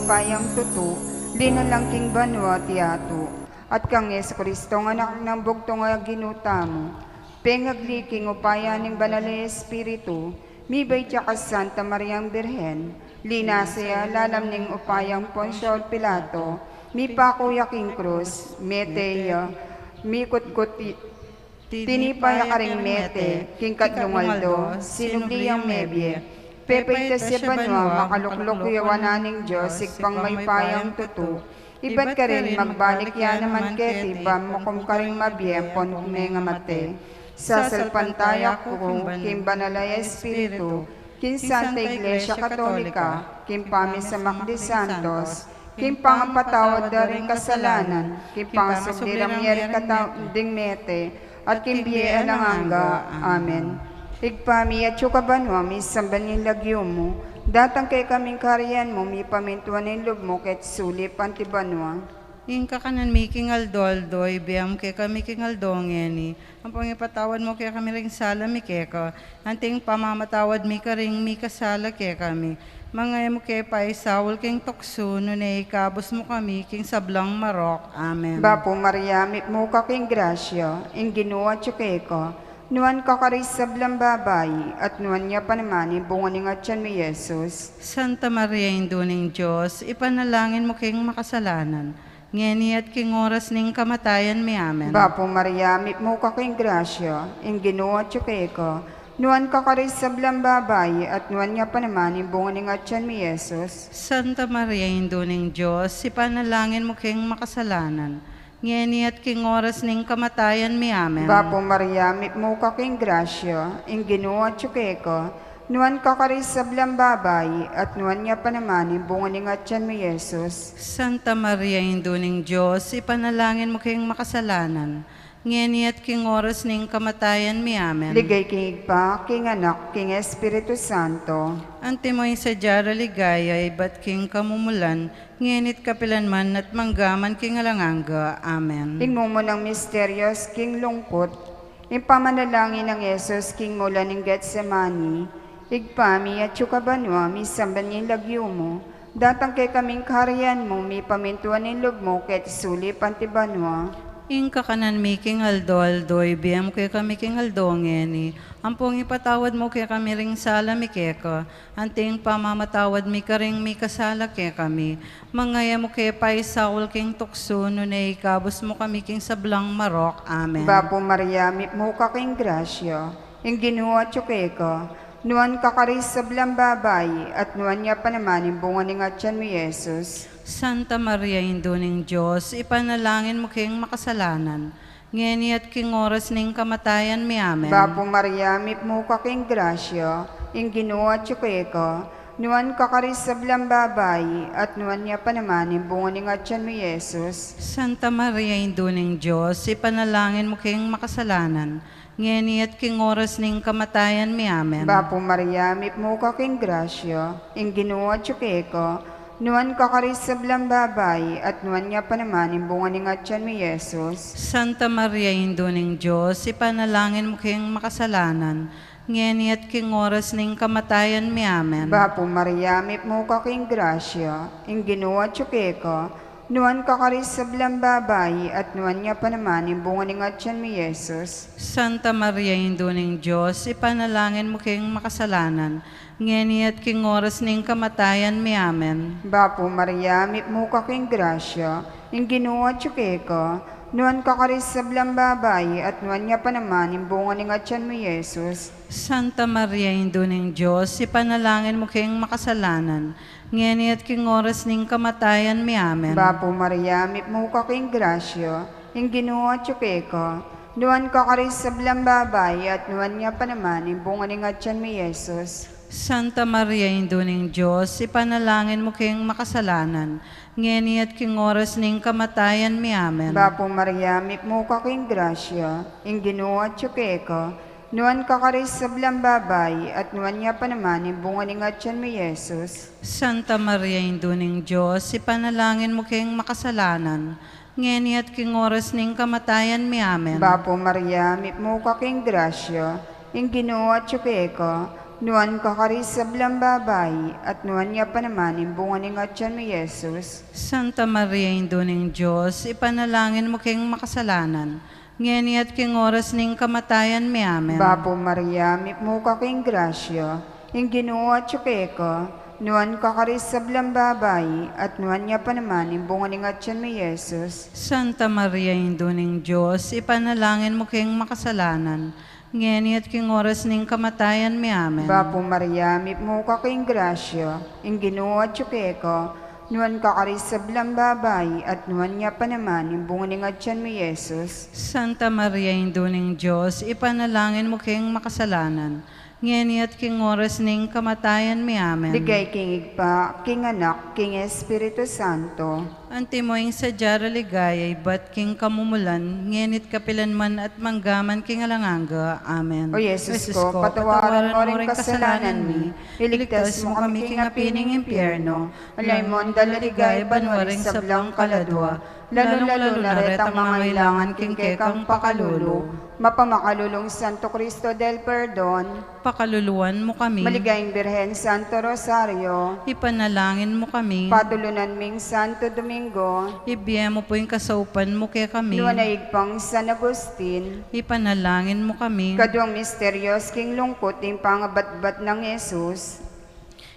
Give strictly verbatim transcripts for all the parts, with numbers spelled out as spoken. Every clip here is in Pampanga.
Payang tutu, linalang king banua at yatu, at kang Jesucristo nga anak nang bugtung a Ginu tamu, pengagli king upaya ning Banal a Espiritu, mibait ya kang Santa Mariang Birhen, linasa ya lalam ning upayang Poncio Pilato, mipaku ya king krus, mete ya, mikutkut, tinipa ya karing mete, king katlung aldo, sinubli yang mebie. Pepaitas ya banua, makalukluk ya wanan ning Dios, Ibpang mayupayang tutu. Ibat karin magbalik ya naman keti, ban mukum karing mabie ampon king mengamate. Sasalpantaya ku king Banal a Espiritu, king Santa Iglesia Katolika, king pamisamak di santos, king pangapatawad da ring kasalanan, king pangasubli rang mie ring kata-, ding mete, at king bie alang angga. Amen. Ibpa mi, atsu ka banua, misamban ya ing lagyu mu, datang kekami ing kayarian mu, mipamintuan ing lub mu, keti sulip anti banua. Ing kakanan mi king aldo-aldo, ibie mu kekami king aldo ngeni, ampon ipatawad mu kekami ring sala mi keka, anti ing pamamatawad mi karing mikasala kekami. Manga e mu ke paisaul king tuksu, nune ikabus mu kami king sablang marok. Amen. Bapu Maria, mitmu ka king grasya, ing Ginu atyu keka, nuan ka karing sablang babai, at nuan ya pa naman ing bunga ning atyan mu, Jesus. Santa Maria, Indu ning Dios, ipanalangin mu keng makasalanan, ngeni at king oras ning kamatayan mi. Amen. Bapu Maria, mitmu ka king grasya, ing Ginu atyu keka, nuan ka karing sablang babai, at nuan ya pa naman ing bunga ning atyan mu, Jesus. Santa Maria, Indu ning Dios, ipanalangin mu keng makasalanan, ngeni at king oras ning kamatayan mi. Amen. Bapu Maria, mitmu ka king grasya, ing Ginu atyu keka, nuan ka karing sablang babai, at nuan ya pa naman ing bunga ning atyan mu, Jesus. Santa Maria, Indu ning Dios, ipanalangin mu keng makasalanan, ngeni at king oras ning kamatayan mi. Amen. Ligaya king Ibpa, king Anak, king Espiritu Santo. Antimo ing sadya a ligaya, ibat king kamumulan, ngeni at kapilan man, at mangga man king alang angga. Amen. Ing mumunang misteryos king lungkut, ing pamanalangin nang Jesus king mulan ning Getsemani. Ibpa mi, atyu ka banua, misamban ya ing lagyu mu, datang kekami ing kayarian mu, mipamintuan ing lub mu, keti sulip anti banua. Ing kakanan mi king aldo-aldo, ibie mu kekami king aldo ngeni, ampon ipatawad mu kekami ring sala mi keka, anti ing pamamatawad mi karing mikasala kekami. Manga e mu ke paisaul king tuksu, nune ikabus mu kami king sablang marok. Amen. Bapu Maria, mitmu ka king grasya, ing Ginu atyu keka, nuan ka karing sablang babai, at nuan ya pa naman ing bunga ning atyan mu, Jesus. Santa Maria, Indu ning Dios, ipanalangin mu keng makasalanan, ngeni at king oras ning kamatayan mi. Amen. Bapu Maria, mitmu ka king grasya, ing Ginu atyu keka, nuan ka karing sablang babai, at nuan ya pa naman ing bunga ning atyan mu, Jesus. Santa Maria, Indu ning Dios, ipanalangin mu keng makasalanan, ngeni at king oras ning kamatayan mi. Amen. Bapu Maria, mitmu ka king grasya, ing Ginu atyu keka, nuan ka karing sablang babai, at nuan ya pa naman ing bunga ning atyan mu, Jesus. Santa Maria, Indu ning Dios, ipanalangin mu keng makasalanan, ngeni at king oras ning kamatayan mi. Amen. Bapu Maria, mitmu ka king grasya, ing Ginu atyu keka, nuan ka karing sablang babai, at nuan ya pa naman ing bunga ning atyan mu, Jesus. Santa Maria, Indu ning Dios, ipanalangin mu keng makasalanan, ngeni at king oras ning kamatayan mi. Amen. Bapu Maria, mitmu ka king grasya, ing Ginu atyu keka, nuan ka karing sablang babai, at nuan ya pa naman ing bunga ning atyan mu, Jesus. Santa Maria, Indu ning Dios, ipanalangin mu keng makasalanan, ngeni at king oras ning kamatayan mi. Amen. Bapu Maria, mitmu ka king grasya, ing Ginu atyu keka, nuan ka karing sablang babai, at nuan ya pa naman ing bunga ning atyan mu, Jesus. Santa Maria, Indu ning Dios, ipanalangin mu keng makasalanan, ngeni at king oras ning kamatayan mi. Amen. Bapu Maria, mitmu ka king grasya, ing Ginu atyu keka, nuan ka karing sablang babai, at nuan ya pa naman ing bunga ning atyan mu, Jesus. Santa Maria, Indu ning Dios, ipanalangin mu keng makasalanan, ngeni at king oras ning kamatayan mi. Amen. Bapu Maria, mitmu ka king grasya, ing Ginu atyu keka, Nuan ka karing sablang babai, at nuan ya pa naman ing bunga ning atian mu, Jesus. Santa Maria, Indu ning Dios, ipanalangin mu keng makasalanan, ngeni at king oras ning kamatayan mi. Amen. Bapu Maria, mitmu ka king grasya, ing Ginu atyu keka, nuan ka karing sablang babai, at nuan ya pa naman ing bunga ning atian mu, Jesus. Santa Maria, Indu ning Dios, ipanalangin mu keng makasalanan, ngeni at king oras ning kamatayan mi. Amen. Bapu Maria, mitmu ka king grasya, ing Ginu atyu keka, nuan ka karing sablang babai, at nuan ya pa naman ing bunga ning atian mu, Jesus. Santa Maria, Indu ning Dios, ipanalangin mu keng makasalanan, ngeni at king oras ning kamatayan mi. Amen. Ligaya king Ibpa, king Anak, king Espiritu Santo. Antimo ing sadya ra ligaya ibat king kamumulan, ngeni't kapilan man at manggaman king alang angga. Amen. O Jesus ko, patawaran mo ring kasalanan mi, iligtas mo kami king api ning impyerno, alaymon dala ligaya banua ring sablang kaladua, lalu-lalu na retang mangailangan king kekang pakalulu. Mapamakalulung Santo Cristo del Perdon, pakaluluan mu kami. Maligayang Birhen, Santo Rosario, ipanalangin mu kami. Patulunan ming Santo Domingo, ibie mu pu ing kasaupan mu kekami. Nuan a Ibpang San Agustin, ipanalangin mu kami. Kaduang misteryos king lungkut, ing pangabatbat nang Jesus.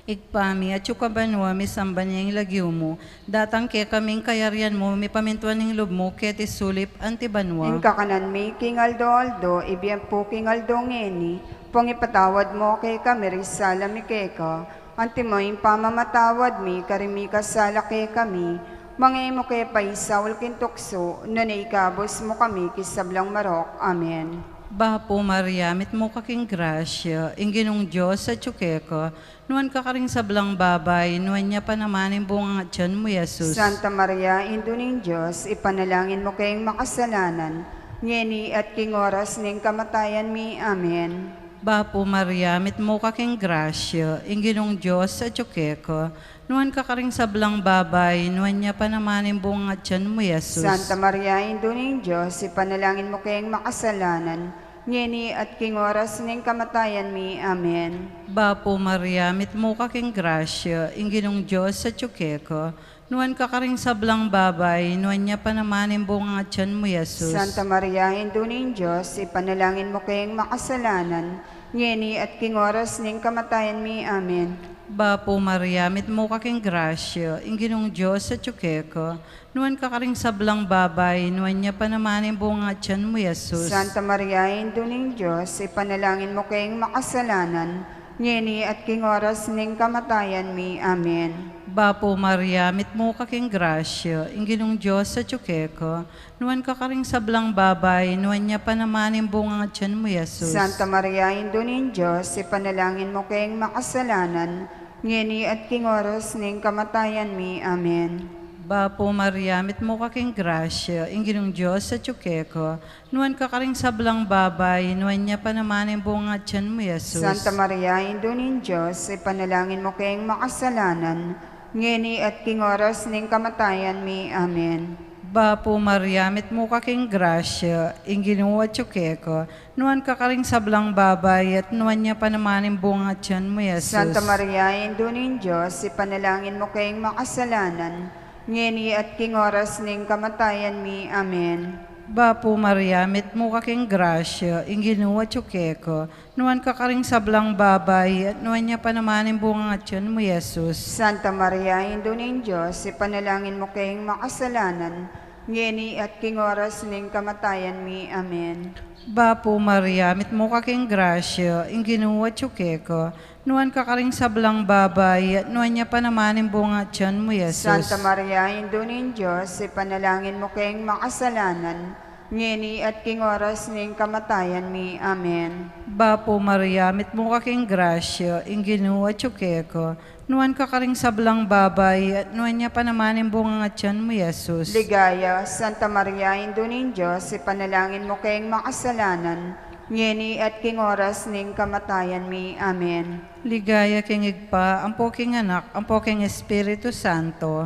Ibpa mi, atsu ka banua, misamban ya ing lagyu mu, datang kekami ing kayarian mu, mipamintuan ing lub mu, keti sulip anti banua. Ing kakanan mi king aldo-aldo, ibie mu pu king aldo ngeni, pangipatawad mu kekami ring sala mi keka, antimo ing pamamatawad mi karing mikasala kekami, manga e mu ke paisaul king tuksu, nune ikabus mu kami king sablang marok. Amen. Bapu Maria, mitmu ka king grasya, ing Ginung Dios atyu keka, nuan ka karing sablang babai, nuan ya pa naman ing bunga ning atian mu, Jesus. Santa Maria, Indu ning Dios, ipanalangin mu keng makasalanan, ngeni at king oras ning kamatayan mi. Amen. Bapu Maria, mitmu ka king grasya, ing Ginung Dios atyu keka, nuan ka karing sablang babai, nuan ya pa naman ing bunga ning atian mu, Jesus. Santa Maria, Indu ning Dios, ipanalangin mu keng makasalanan, ngeni at king oras ning kamatayan mi. Amen. Bapu Maria, mitmu ka king grasya, ing Ginung Dios atyu keka, nuan ka karing sablang babai, nuan ya pa naman ing bunga ning atian mu, Jesus. Santa Maria, Indu ning Dios, ipanalangin mu keng makasalanan, ngeni at king oras ning kamatayan mi. Amen. Bapu Maria, mitmu ka king grasya, ing Ginung Dios atyu keka, nuan ka karing sablang babai, nuan ya pa naman ing bunga ning atian mu, Jesus. Santa Maria, Indu ning Dios, ipanalangin mu keng makasalanan, ngeni at king oras ning kamatayan mi. Amen. Bapu Maria, mitmu ka king grasya, ing Ginung Dios atyu keka, nuan ka karing sablang babai, nuan ya pa naman ing bunga ning atian mu, Jesus. Santa Maria, Indu ning Dios, ipanalangin mu keng makasalanan, ngeni at king oras ning kamatayan mi. Amen. Bapu Maria, mitmu ka king grasya, ing Ginung Dios atyu keka, nuan ka karing sablang babai, nuan ya pa naman ing bunga ning atian mu, Jesus. Santa Maria, Indu ning Dios, ipanalangin mu keng makasalanan, ngeni at king oras ning kamatayan mi. Amen. Bapu Maria, mitmu ka king grasya, ing Ginu atyu keka, nuan ka karing sablang babai, at nuan ya pa naman ing bunga ning atian mu, Jesus. Santa Maria, Indu ning Dios, ipanalangin mu keng makasalanan, ngeni at king oras ning kamatayan mi. Amen. Bapu Maria, mitmu ka king grasya, ing Ginu atyu keka, nuan ka karing sablang babai, at nuan ya pa naman ing bunga ning atian mu, Jesus. Santa Maria, Indu ning Dios, ipanalangin mu keng makasalanan, ngeni at king oras ning kamatayan mi. Amen. Bapu Maria, mitmu ka king grasya, ing Ginu atyu keka, nuan ka karing sablang babai, at nuan ya pa naman ing bunga ning atian mu, Jesus. Santa Maria, Indu ning Dios, ipanalangin mu keng makasalanan, ngeni at king oras ning kamatayan mi. Amen. Bapu Maria, mitmu ka king grasya, ing Ginu atyu keka, nuan ka karing sablang babai, at nuan ya pa naman ing bunga ning atian mu, Jesus. Ligaya, Santa Maria, Indu ning Dios, ipanalangin mu keng makasalanan, ngeni at king oras ning kamatayan mi. Amen. Ligaya king Ibpa, ampo king Anak, ampo king Espiritu Santo.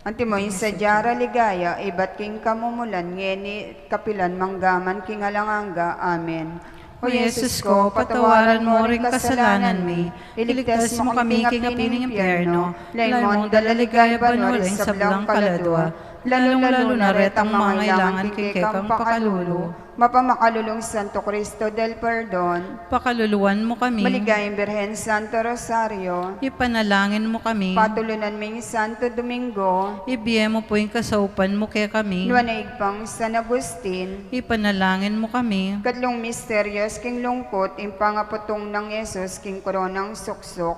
Antimo ing sadya ra ligaya, ibat king kamumulan, ngeni, kapilan, manggaman king alang angga. Amen. O Jesus ko, patawaran mo ring kasalanan mi, iligtas mo kami king api ning impyerno, layon mo dala king ligaya banua ring sablang kaladua, lalung-lalu na retang mangailangan king kekang pakalulu. Mapamakalulung Santo Cristo del Perdon, pakaluluan mo kami. Maligayang Birhen, Santo Rosario, ipanalangin mo kami. Patulunan ming Santo Domingo, ibie mu pu ing kasaupan mu kekami. Nuan a Ibpang San Agustin, ipanalangin mo kami. Katlung misterios king lungkut, ing pangaputung nang Jesus king koronang suksuk.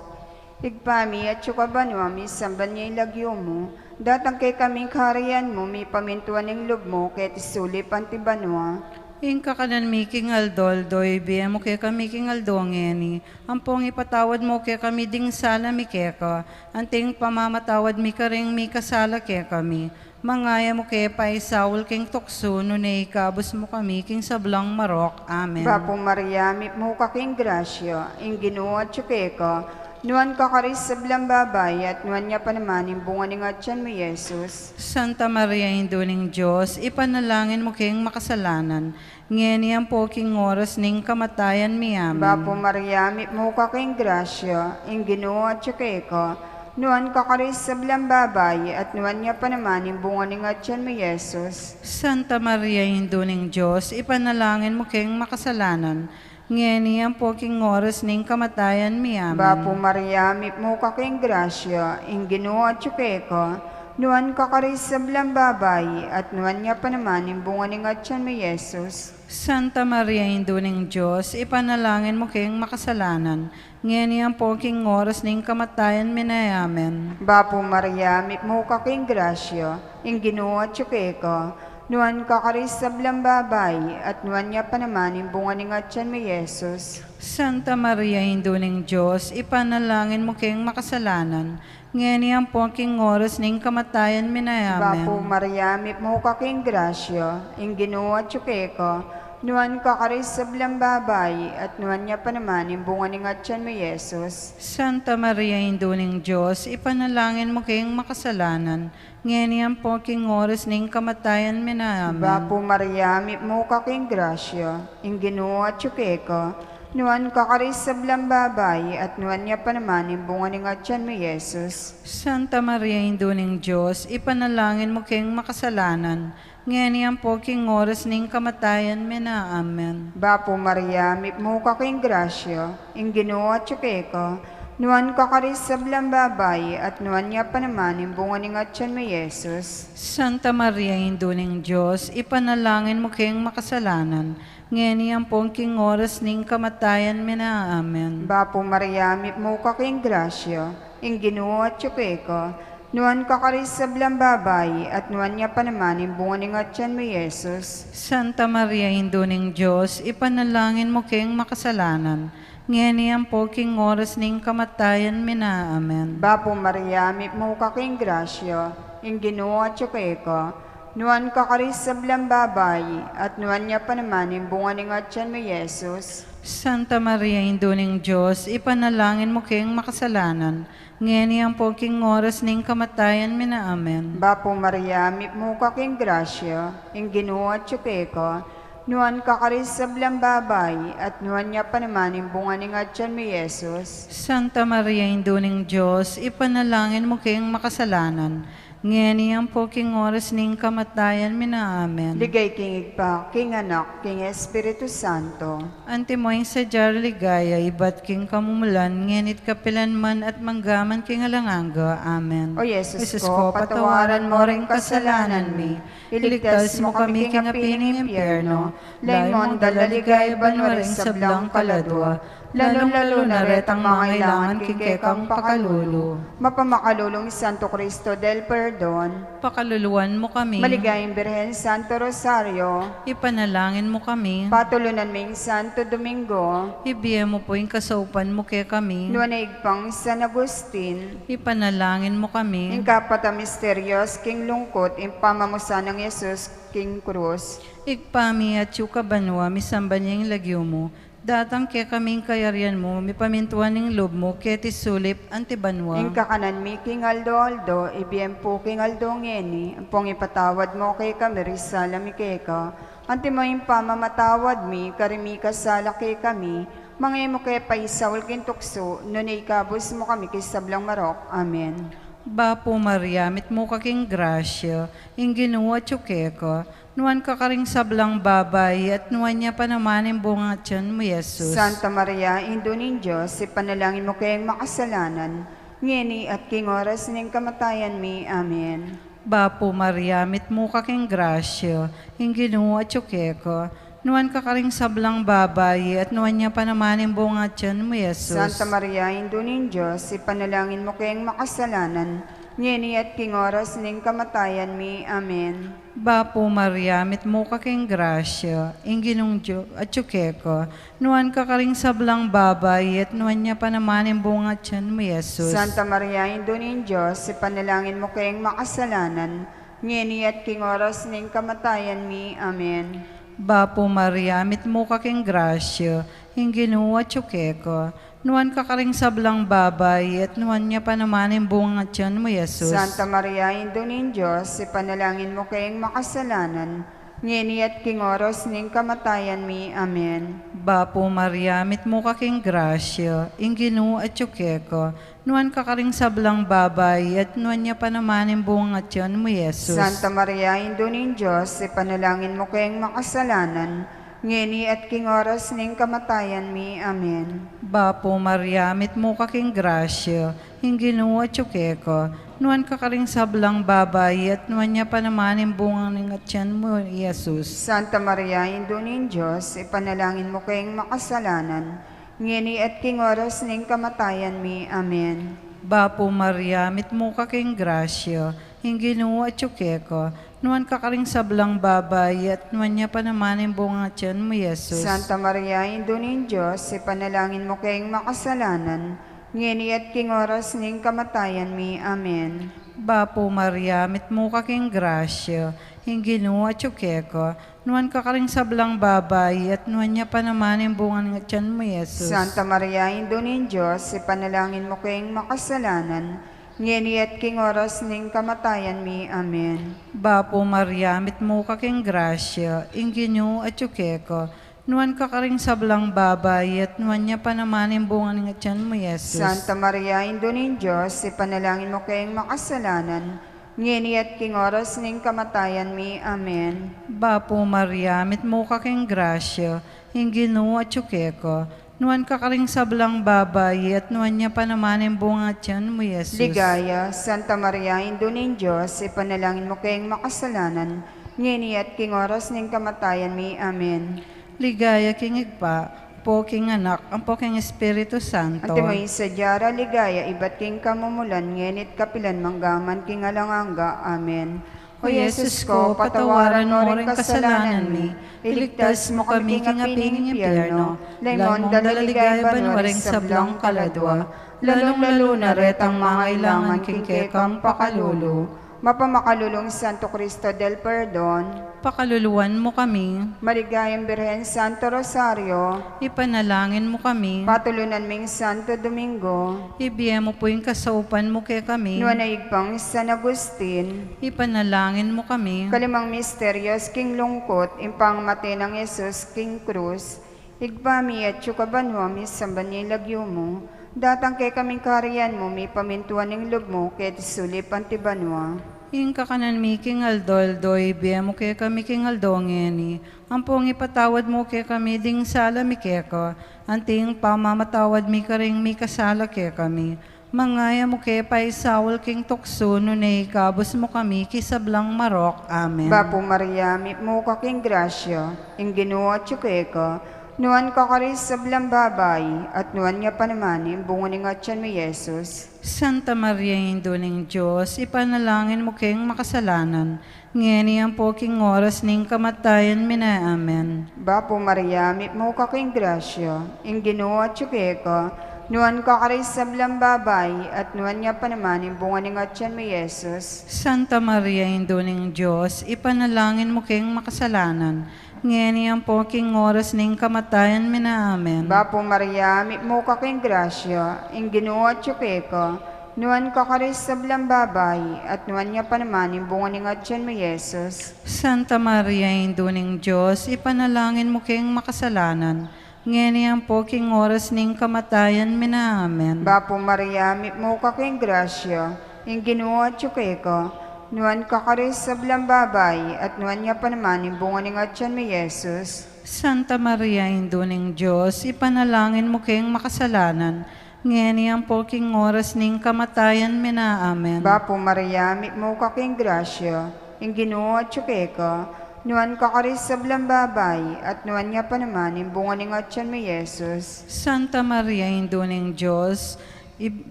Ibpa mi, atsu ka banua, misamban ya ing lagyu mu, datang kekami ing kaharian mu, mipamintuan ing lub mu, keti sulip anti banua. Ing kakanan mi king aldo-aldo, ibie mu kekami king aldo ngeni, ampong ipatawad mu kekami ding sala mi keka, anti ing pamamatawad mi karing mikasala kekami. Manga e mu ke paisaul king tuksu, nune ikabus mu kami king sablang marok. Amen. Bapu Maria, mipnu ka king grasya, ing Ginu atyu keka, nuan ka karing sablang babai, at nuan ya pa naman ing bunga ning atyan mu, Jesus. Santa Maria, Indu ning Dios, ipanalangin mu keng makasalanan, ngeni ampo king oras ning kamatayan mi. Amen. Bapu Maria, mipnu ka king grasya, ing Ginu atyu keka, nuan ka karing sablang babai, at nuan ya pa naman ing bunga ning atyan mu, Jesus. Santa Maria, Indu ning Dios, ipanalangin mu keng makasalanan, ngeni ampo king oras ning kamatayan mi. Amen. Bapu Maria, mipnu ka king grasya, ing Ginu atyu keka, nuan ka karing sablang babai, at nuan ya pa naman ing bunga ning atyan mu, Jesus. Santa Maria, Indu ning Dios, ipanalangin mu keng makasalanan, ngeni ampo king oras ning kamatayan mi. Amen. Bapu Maria, mipnu ka king grasya, ing Ginu atyu keka, nuan ka karing sablang babai, at nuan ya pa naman ing bunga ning atyan mu, Jesus. Santa Maria, Indu ning Dios, ipanalangin mu keng makasalanan, ngeni ampo king oras ning kamatayan mi. Amen. Bapu Maria, mipnu ka king grasya, ing Ginu atyu keka, nuan ka karing sablang babai, at nuan ya pa naman ing bunga ning atyan mu, Jesus. Santa Maria, Indu ning Dios, ipanalangin mu keng makasalanan, ngeni ampo king oras ning kamatayan mi. Amen. Bapu Maria, mipnu ka king grasya, ing Ginu atyu keka, nuan ka karing sablang babai, at nuan ya pa naman ing bunga ning atyan mu, Jesus. Santa Maria, Indu ning Dios, ipanalangin mu keng makasalanan, ngeni ampo king oras ning kamatayan mi. Amen. Bapu Maria, mipnu ka king grasya, ing Ginu atyu keka, nuan ka karing sablang babai, at nuan ya pa naman ing bunga ning atyan mu, Jesus. Santa Maria, Indu ning Dios, ipanalangin mu keng makasalanan, ngeni ampo king oras ning kamatayan mi. Amen. Bapu Maria, mipnu ka king grasya, ing Ginu atyu keka, nuan ka karing sablang babai, at nuan ya pa naman ing bunga ning atyan mu, Jesus. Santa Maria, Indu ning Dios, ipanalangin mu keng makasalanan, ngeni ampo king oras ning kamatayan mi. Amen. Bapu Maria, mipnu ka king grasya, ing Ginu atyu keka, nuan ka karing sablang babai, at nuan ya pa naman ing bunga ning atyan mu, Jesus. Santa Maria, Indu ning Dios, ipanalangin mu keng makasalanan, ngeni ampo king oras ning kamatayan mi. Amen. Bapu Maria, mipnu ka king grasya, ing Ginu atyu keka, nuan ka karing sablang babai, at nuan ya pa naman ing bunga ning atyan mu, Jesus. Santa Maria, Indu ning Dios, ipanalangin mu keng makasalanan, ngeni ampo king oras ning kamatayan mi. Amen. Ligaya king Ibpa, king Anak, king Espiritu Santo. Antimo ing sadya ring ligaya, ibat king kamumulan, ngeni't kapilan man at manggaman king alang angga. Amen. O Jesus ko, patawaran mo ring kasalanan mi, iligtas mo kami king api ning impyerno, layon mong dala king ligaya banua ring sablang kaladua, lalung-lalu na retang mangailangan king kekang pakalulu. Mapamakalulung Santo Cristo del Perdon, pakaluluan mo kami. Maligayang Birhen, Santo Rosario, ipanalangin mo kami. Patulunan ming Santo Domingo, ibie mu pu ing kasaupan mu kekami. Nuan a Ibpang San Agustin, ipanalangin mo kami. Ing kapat a misterios king lungkut, ing pamamusan nang Jesus king krus. Ibpa mi, atsu ka banua, misamban ya ing lagyu mu, datang kekami ing kayarian mu, mipamintuan ing lub mu, keti sulip anti banua. Ing kakanan mi king aldo-aldo, ibie mu pu king aldo ngeni, ampong ipatawad mu kekami ring sala mi keka, Antimo ing pamamatawad mi karing mikasala kekami, manga e mu ke paisaul king tuksu, nune ikabus mu kami king sablang marok. Amen. Bapu Maria, mitmu ka king grasya, ing Ginu atyu keka, nuan ka karing sablang babai, at nuan ya pa naman ing bunga ning tiyan mu, Jesus. Santa Maria, Indu ning Dios, ipanalangin mu keng makasalanan, ngeni at king oras ning kamatayan mi. Amen. Bapu Maria, mitmu ka king grasya, ing Ginu atyu keka, nuan ka karing sablang babai, at nuan ya pa naman ing bunga ning tiyan mu, Jesus. Santa Maria, Indu ning Dios, ipanalangin mu keng makasalanan, ngeni at king oras ning kamatayan mi. Amen. Bapu Maria, mitmu ka king grasya, ing Ginung Dios atyu keka, nuan ka karing sablang babai, at nuan ya pa naman ing bunga ning tiyan mu, Jesus. Santa Maria, Indu ning Dios, ipanalangin mu keng makasalanan, ngeni at king oras ning kamatayan mi. Amen. Bapu Maria, mitmu ka king grasya, ing Ginu atyu keka, nuan ka karing sablang babai, at nuan ya pa naman ing bunga ning tiyan mu, Jesus. Santa Maria, Indu ning Dios, ipanalangin mu keng makasalanan, ngeni at king oras ning kamatayan mi. Amen. Bapu Maria, mitmu ka king grasya, ing Ginu atyu keka, nuan ka karing sablang babai, at nuan ya pa naman ing bunga ning tiyan mu, Jesus. Santa Maria, Indu ning Dios, ipanalangin mu keng makasalanan, ngeni at king oras ning kamatayan mi. Amen. Bapu Maria, mitmu ka king grasya, ing Ginu atyu keka, nuan ka karing sablang babai, at nuan ya pa naman ing bunga ning tiyan mu, Jesus. Santa Maria, Indu ning Dios, ipanalangin mu keng makasalanan, ngeni at king oras ning kamatayan mi. Amen. Bapu Maria, mitmu ka king grasya, ing Ginu atyu keka, nuan ka karing sablang babai, at nuan ya pa naman ing bunga ning tiyan mu, Jesus. Santa Maria, Indu ning Dios, ipanalangin mu keng makasalanan, ngeni at king oras ning kamatayan mi. Amen. Bapu Maria, mitmu ka king grasya, ing Ginu atyu keka, nuan ka karing sablang babai, at nuan ya pa naman ing bunga ning tiyan mu, Jesus. Santa Maria, Indu ning Dios, ipanalangin mu keng makasalanan, ngeni at king oras ning kamatayan mi. Amen. Bapu Maria, mitmu ka king grasya, ing Ginu atyu keka, nuan ka karing sablang babai, at nuan ya pa naman ing bunga ning tiyan mu, Jesus. Santa Maria, Indu ning Dios, ipanalangin mu keng makasalanan, ngeni at king oras ning kamatayan mi. Amen. Bapu Maria, mitmu ka king grasya, ing Ginu atyu keka, nuan ka karing sablang babai, at nuan ya pa naman ing bunga ning tiyan mu, Jesus. Ligaya, Santa Maria, Indu ning Dios, ipanalangin mu keng makasalanan, ngeni at king oras ning kamatayan mi. Amen. Ligaya king Ibpa, ampo king Anak, ampo king Espiritu Santo. Antimo ing sadya ra ligaya ibat king kamumulan, ngeni at kapilan, mangga man king alang angga. Amen. O Jesus ko, patawaran mu ring kasalanan mi, iligtas mu kami king api ning impyerno, lalu mung dala ligaya banua ring sablang kaladua, lalung-lalu na retang mangailangan king kekang pakalulu. Mapamakalulung Santo Cristo del Perdon, pakaluluan mu kami. Maligayang Birhen, Santo Rosario, ipanalangin mu kami. Patulunan ming Santo Domingo, ibie mu pu ing kasaupan mu kekami. Nuan a Ibpang San Agustin, ipanalangin mu kami. Kalimang misteryos king lungkut, ing pamate nang Jesus king krus. Ibpa mi atsu ka banua, misamban ya ing lagyu mu, datang kekami ing kayarian mu, mipamintuan ing lub mu keti sulip anti banua. Ing kakanan mi king aldo-aldo ibie mu kekami king aldo ngeni, ampong ipatawad mu kekami ding sala mi keka, anti ing pamamatawad mi karing mikasala kekami. Manga e mu ke paisaul king tuksu, nune ikabus mu kami king sablang marok. Amen. Bapu Maria, mitmu ka king grasya, ing Ginu atsu keka, nuan ka karing sablang babai, at nuan ya pa naman ing bunga ning atian mu, Jesus. Santa Maria, Indu ning Dios, ipanalangin mu keng makasalanan, ngeni ampo king oras ning kamatayan mi. Amen. Bapu Maria, mitmu ka king grasya, ing Ginu atsu keka, nuan ka karing sablang babai, at nuan ya pa naman ing bunga ning atian mu, Jesus. Santa Maria, Indu ning Dios, ipanalangin mu keng makasalanan, ngeni ampo king oras ning kamatayan mi. Amen. Bapu Maria, mitmu ka king grasya, ing Ginu atsu keka, Nuan ka karing sablang babai, at nuan ya pa naman ing bunga ning atian mu, Jesus. Santa Maria, Indu ning Dios, ipanalangin mu keng makasalanan, ngeni ampo king oras ning kamatayan mi na. Amen. Bapu Maria, mitmu ka king grasya, ing Ginu atyu keka, nuan ka karing sablang babai, at nuan ya pa naman ing bunga ning atian mu, Jesus. Santa Maria, Indu ning Dios, ipanalangin mu keng makasalanan, ngeni ampo king oras ning kamatayan mi na. Amen. Bapu Maria, mitmu ka king grasya, ing Ginu atyu keka, nuan ka karing sablang babai, at nuan ya pa naman ing bunga ning atian mu, Jesus. Santa Maria, Indu ning Dios, ip-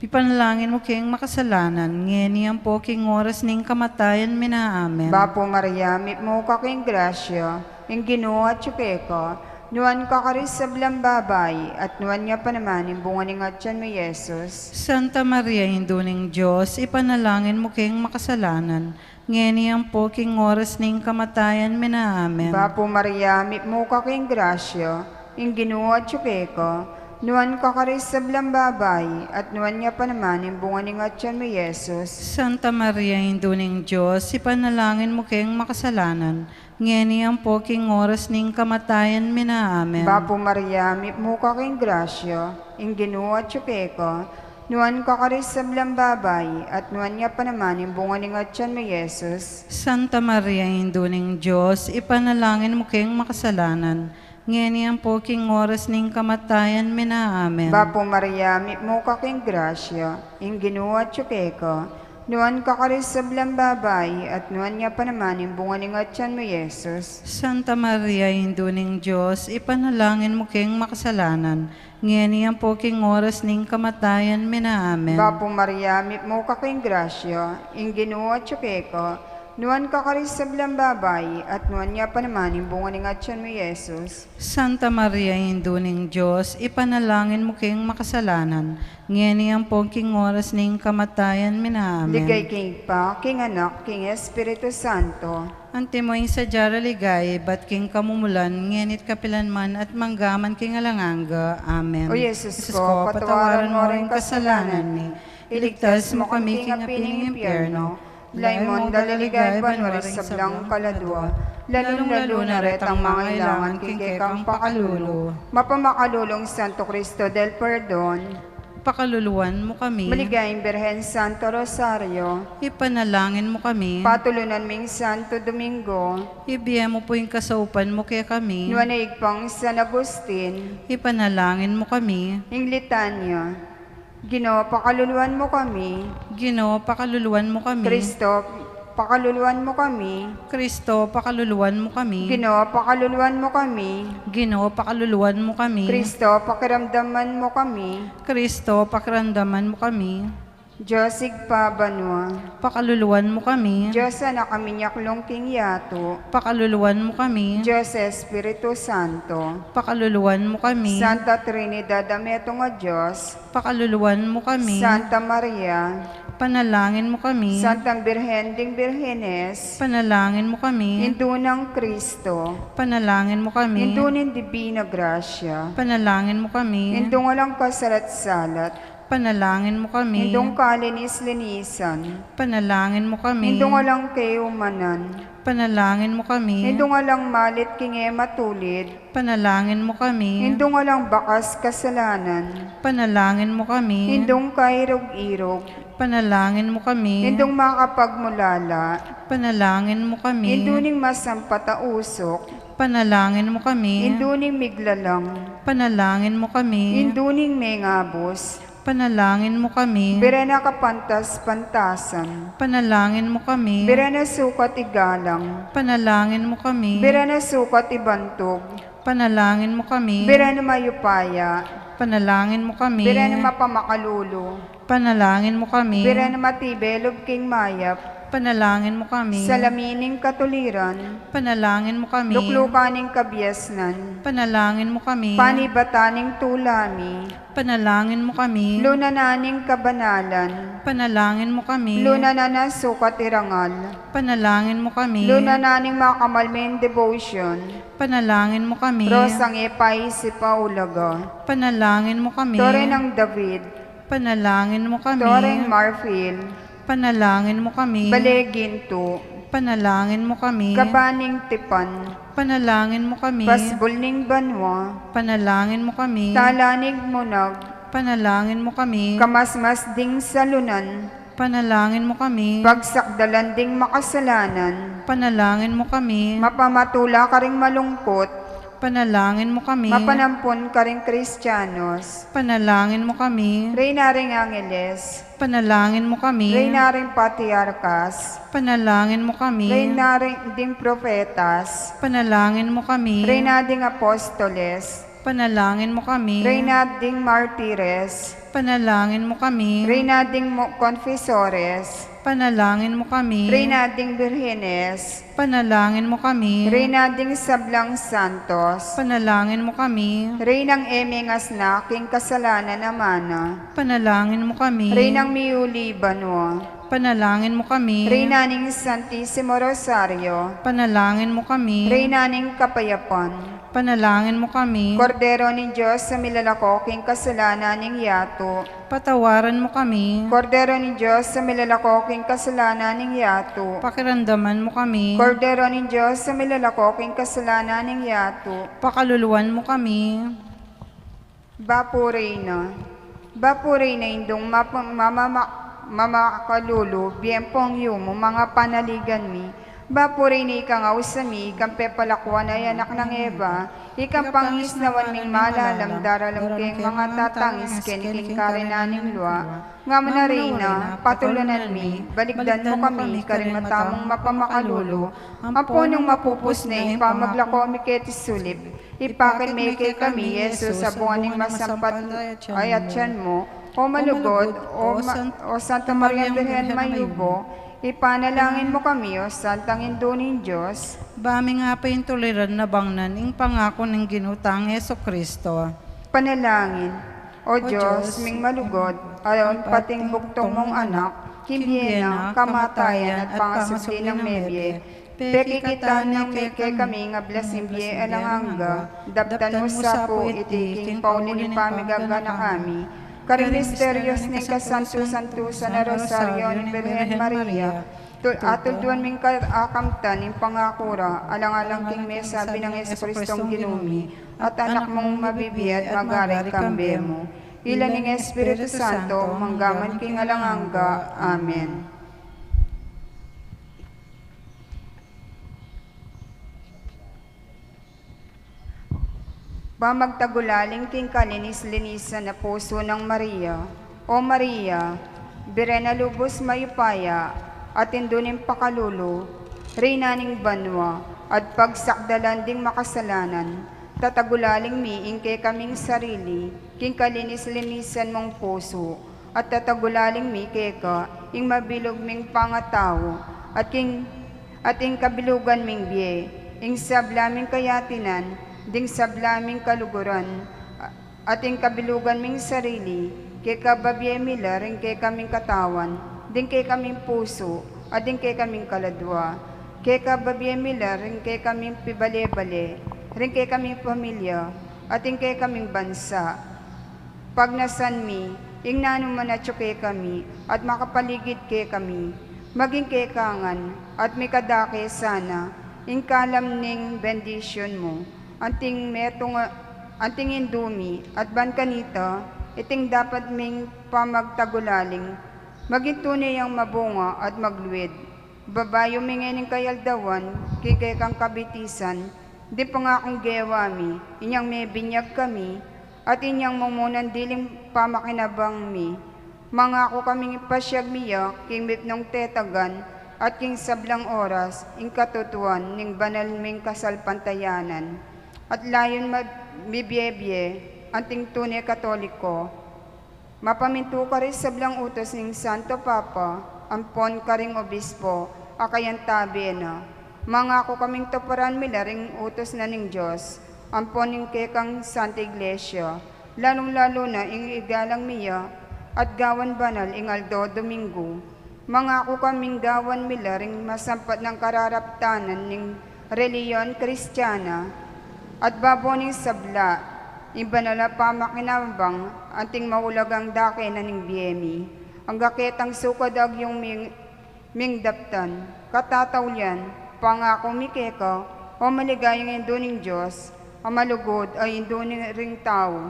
ipanalangin mu keng makasalanan, ngeni ampo king oras ning kamatayan mi na. Amen. Bapu Maria, mitmu ka king grasya, ing Ginu atyu keka, nuan ka karing sablang babai, at nuan ya pa naman ing bunga ning atian mu, Jesus. Santa Maria, Indu ning Dios, ipanalangin mu keng makasalanan, ngeni ampo king oras ning kamatayan mi na. Amen. Bapu Maria, mitmu ka king grasya, ing Ginu atyu keka, nuan ka karing sablang babai, at nuan ya pa naman ing bunga ning atian mu, Jesus. Santa Maria, Indu ning Dios, ipanalangin mu keng makasalanan, ngeni ampo king oras ning kamatayan mi na. Amen. Bapu Maria, mitmu ka king grasya, ing Ginu atyu keka, nuan ka karing sablang babai, at nuan ya pa naman ing bunga ning atian mu, Jesus. Santa Maria, Indu ning Dios, ipanalangin mu keng makasalanan, ngeni ampo king oras ning kamatayan mi na. Amen. Bapu Maria, mitmu ka king grasya, ing Ginu atyu keka, nuan ka karing sablang babai, at nuan ya pa naman ing bunga ning atian mu, Jesus. Santa Maria, Indu ning Dios, ipanalangin mu keng makasalanan, ngeni ampo king oras ning kamatayan mi na. Amen. Bapu Maria, mitmu ka king grasya, ing Ginu atyu keka, nuan ka karing sablang babai, at nuan ya pa naman ing bunga ning atian mu, Jesus. Santa Maria, Indu ning Dios, ipanalangin mu keng makasalanan, ngeni ampo king oras ning kamatayan mi na. Amen. Ligaya king Ibpa, king Anak, king Espiritu Santo. Antimo ing sadya ra ligaya, ibat king kamumulan, ngeni't kapilan man, at manggaman king alang angga. Amen. O Jesus ko, patawaran mo ring kasalanan mi, iligtas mo kami king api ning impyerno, layon mu dala ligaya banua ring sablang kaladua, lalung-lalu na retang mangailangan king kekang pakalulu. Mapamakalulung Santo Cristo del Perdon, pakaluluan mu kami. Maligayang Birhen, Santo Rosario, ipanalangin mu kami. Patulunan ming Santo Domingo, ibie mu pu ing kasaupan mu kekami. Nuan a Ibpang San Agustin, ipanalangin mu kami. Ing Litanya. Ginu, pakaluluan mu kami. Ginu, pakaluluan mu kami. Kristo, pakaluluan mu kami. Kristo, pakaluluan mu kami. Ginu, pakaluluan mu kami. Ginu, pakaluluan mu kami. Kristo, pakiramdaman mu kami. Kristo, pakiramdaman mu kami. Dios Ibpa banua, pakaluluan mu kami. Dios Anak a minyaklung king yatu, pakaluluan mu kami. Dios Espiritu Santo, pakaluluan mu kami. Santa Trinidad a metung a Dios, pakaluluan mu kami. Santa Maria, panalangin mu kami. Santa Birhen ding Birhenes, panalangin mu kami. Indu nang Kristo, panalangin mu kami. Indu ning Dibina Grasya, panalangin mu kami. Indung alang kasalat-salat, panalangin mu kami. Indung kalinis-linisan, panalangin mu kami. Indung alang kayumanan, panalangin mu kami. Indung alang malit king e matulid, panalangin mu kami. Indung alang bakas kasalanan, panalangin mu kami. Indung kairug-irug, panalangin mu kami. Indung makapagmulala, panalangin mu kami. Indu ning masampat a usuk, panalangin mu kami. Indu ning miglalang, panalangin mu kami. Indu ning mengabus, panalangin mu kami. Birhen a kapantas-pantasan, panalangin mu kami. Birhen a sukat igalang, panalangin mu kami. Birhen a sukat ibantug, panalangin mu kami. Birhen a mayupaya, panalangin mu kami. Birhen a mapamakalulu, panalangin mu kami. Birhen a matibe lub king mayap, panalangin mu kami. Salamin ning katuliran, panalangin mu kami. Luklukan ning kabiasnan, panalangin mu kami. Panibatan ning tula mi, panalangin mu kami. Lunanan ning kabanalan, panalangin mu kami. Lunanan a sukat irangal, panalangin mu kami. Lunanan ning makamalming devotion, panalangin mu kami. Rosang e paisip a ulaga, panalangin mu kami. Tore nang David, Panalangin mo kami. Toreng marfil. Panalangin mo kami. Bale gintu. Panalangin mo kami. Gaba ning tipan. Panalangin mo kami. Pasbul ning banua. Panalangin mo kami. Tala ning munag. Panalangin mo kami. Kamasmas ding salunan. Panalangin mo kami. Pagsakdalan ding makasalanan. Panalangin mo kami. Mapamatula karing malungkut. Panalangin mo kami. Mapanampun karing Kristianos. Panalangin mo kami. Reyna ring angeles. Panalangin mo kami. Reyna ring patriarkas. Panalangin mo kami. Reyna ring ding propetas. Panalangin mo kami. Reyna ding apostoles. Panalangin mo kami. Reyna ding martires. Panalangin mo kami. Reyna ding mo-, konfesores. Panalangin mo kami. Reyna ding birhenes. Panalangin mo kami. Reyna ding sablang santos. Panalangin mo kami. Reynang e mengasna king kasalanan a mana. Panalangin mo kami. Reynang miyuli banua. Panalangin mo kami. Reyna ning Santisimo Rosario. Panalangin mo kami. Reyna ning kapayapan. Panalangin mo kami. Kordero ning Dios a milalako king kasalanan ning yatu. Patawaran mo kami. Kordero ning Dios a milalako king kasalanan ning yatu. Pakiramdaman mo kami. Kordero ning Dios a milalako king kasalanan ning yatu. Pakaluluan mo kami. Bapu Reyna. Bapu Reyna, Indung mapa-, mamama-, mamakalulu, bie ing pung yumu, mangapanaligan mi. Bapu Reyna, ikang ausan mi, ikang pepalakuan a anak nang Eva, ikang pangisnawan ming malalam, daralam keng mangatatangis keni king karina ning lua. Nga mu na Reyna, patulunan mi, balikdan mu kami karing mata mung mapamakalulu, ampo nung mapupus ne ing pamaglako mi keti sulip, ipakit me kekami i Jesus a bunga ning masampat a atian mu. O malugud, o ma-, o Santa Maria Birhen mayumu, ipanalangin mu kami, o Santang Indu ning Dios. Ba ming apaintuliran a bangnan ing pangaku ning Ginu tang Jesucristo. Panalangin. O Dios ming malugud, ayon pating bugtung mung Anak, king bie na, kamatayan at pangasubli nang mebie, pekikitang me kekami ing ablas ning bie alang angga, daptan mu sa pu iti king pauli ning pamigaganaka mi karing misterios ning kasantu-santusan a Rosario ning Birhen Maria. Tul-, atulduan ming ka-, akamtan ing pangaku ra, alang-alang king mesabi nang Jesucristong Ginu mi, at Anak mung mabibie at magari kambe mu. Ila ning Espiritu Santo, manggaman king alang angga. Amen. Pamagtagulaling king kalinis-linisan a pusu nang Maria. O Maria, Birhen a lubus mayupaya, at Indu ning pakalulu, Reyna ning banua, at pagsakdalan ding makasalanan, tatagulaling mi ing kekaming sarili, king kalinis-linisan mung pusu, at tatagulaling mi keka ing mabilug ming pangatau, at king, at ing kabilugan ming bie, ing sabla ming kayatinan, ding sabla ming kaluguran, at ing kabilugan ming sarili, keka babie mi la ring kekaming katawan, ding kekaming pusu, at ding kekaming kaladua, keka babie mi la ring kekaming pibale-bale, ring kekaming pamilya, at ing kekaming bansa. Pagnasan mi ing nanu man atyu kekami at makapaligid kekami, maging keka ngan at mikadake sana ing kalam ning bendisyun mu, anting metung, anting Indu mi, at ban kanita, iting dapat ming pamagtagulaling, maging tune yang mabunga at magluid. Babayu mi ngening kayaldawan, king kekang kabitisan, ding pangakung gewa mi, inyang mebinyag kami, at inyang mumunan diling pamakinabang mi. Mangaku kaming ipasyag mi ya, king mipnung tetagan, at king sablang oras, ing katutuan, ning banal ming kasalpantayanan. At layun ma-, mibie-bie, anting tune Katoliko. Mapamintu karing sablang utus ning Santo Papa, ampon karing obispo, a kayantabe na. Mangaku kaming tuparan mi la ring utus na ning Dios, ampon ning kekang Santa Iglesia, lalung-lalu na ing igalang mi ya, at gawan banal ing aldo Domingo. Mangaku kaming gawan mi la ring masampat nang kararaptanan ning relihiyon Kristiana, at babo ning sabla, Ing banal a pamakinabang, anting maulagang dake na ning bie mi. Angga ketang sukad agyung ming, ming daptan. Katataulian, pangaku mi keka, o maligayang Indu ning Dios, a malugud a Indu ning ring tau.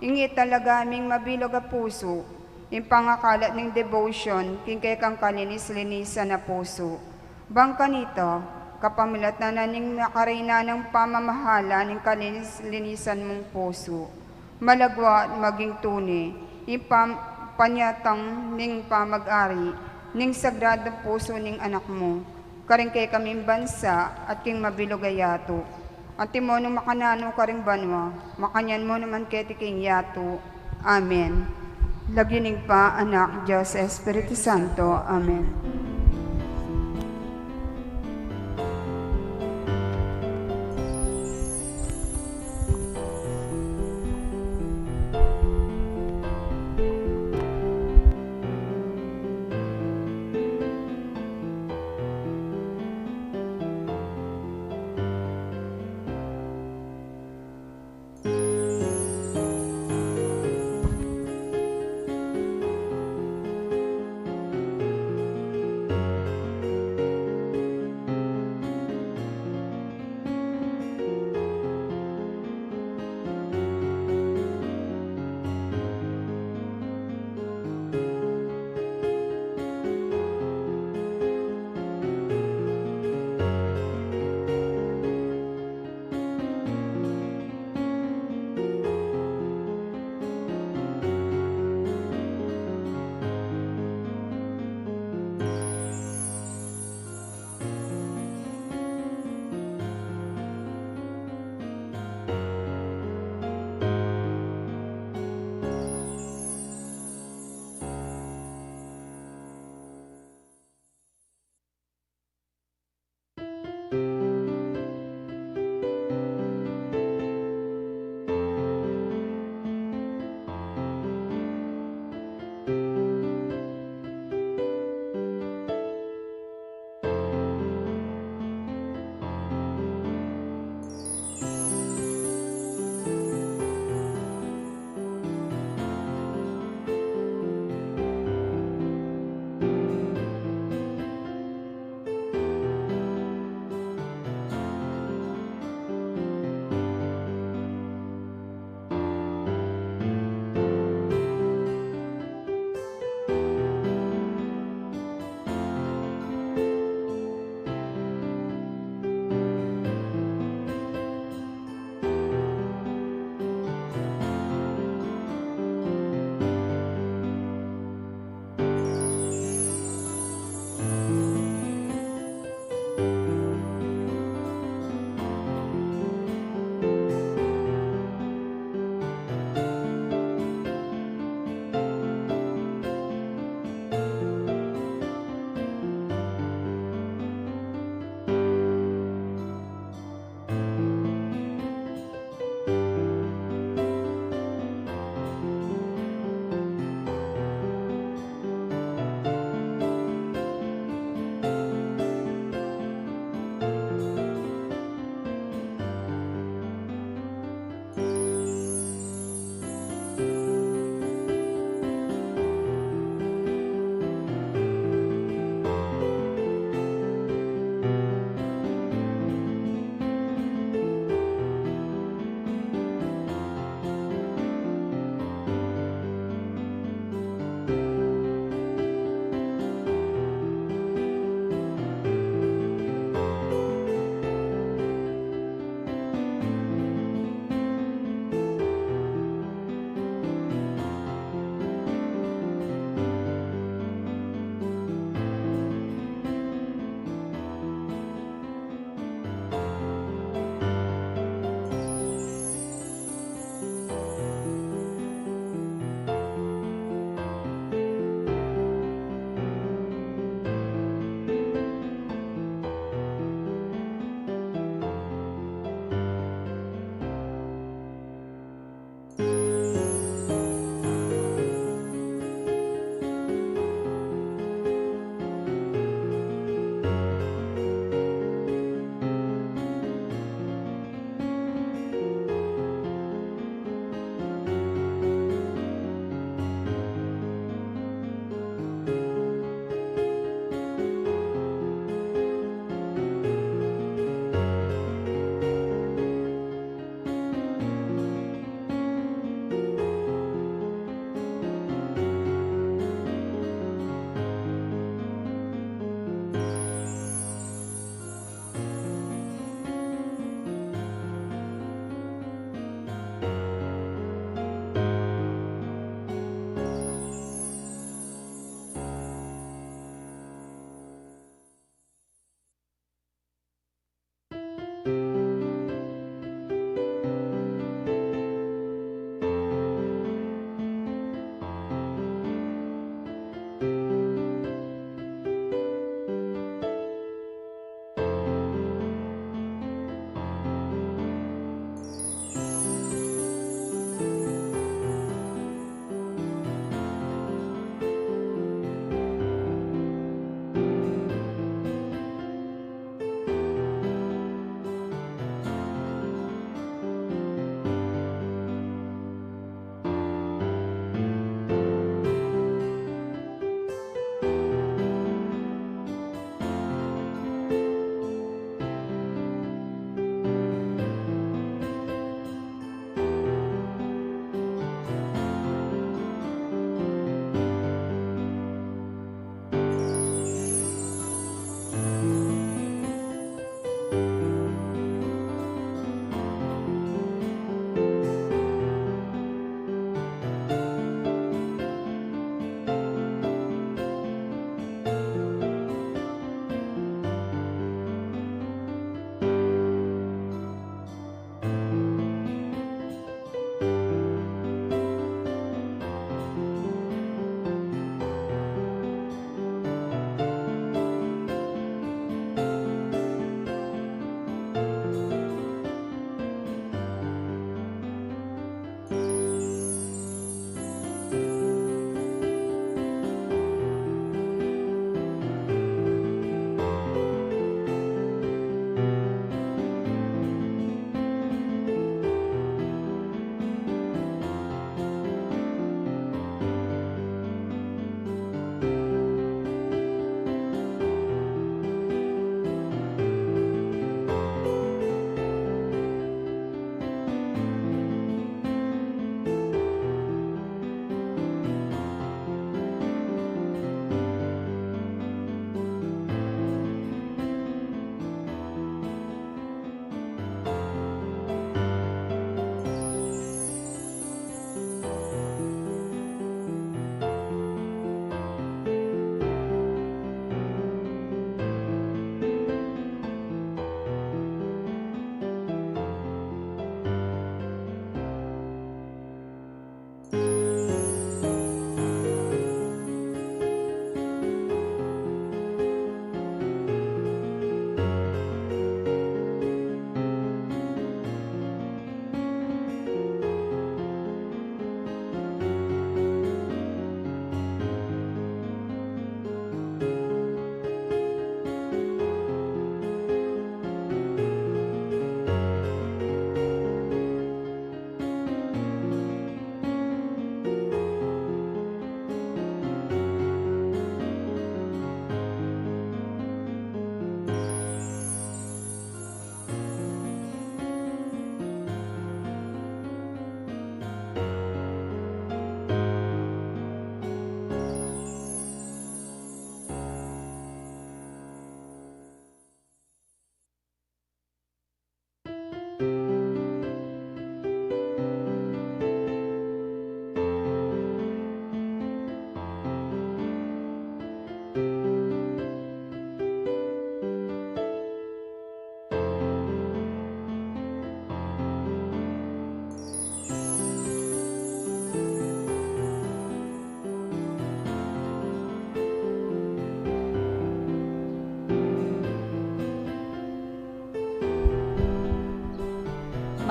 Ing italaga ming mabilug a pusu, ing pangakalat ning devotion, king kekang kalinis-linisan a pusu. Bang kanita, kapamilatan na ning makarina nang pamamahala ning kalinis-linisan mung pusu. Malagwa at maging tune, ing pam-, panyatang ning pamag-ari, ning sagradong pusu ning anak mu. Karing kekaming bansa, at king mabilug a yatu. Antimo nung makananu karing banua, makanyan mu naman keti king yatu. Amen. Lagyu ning Ibpa, Anak, Dios Espiritu Santo. Amen.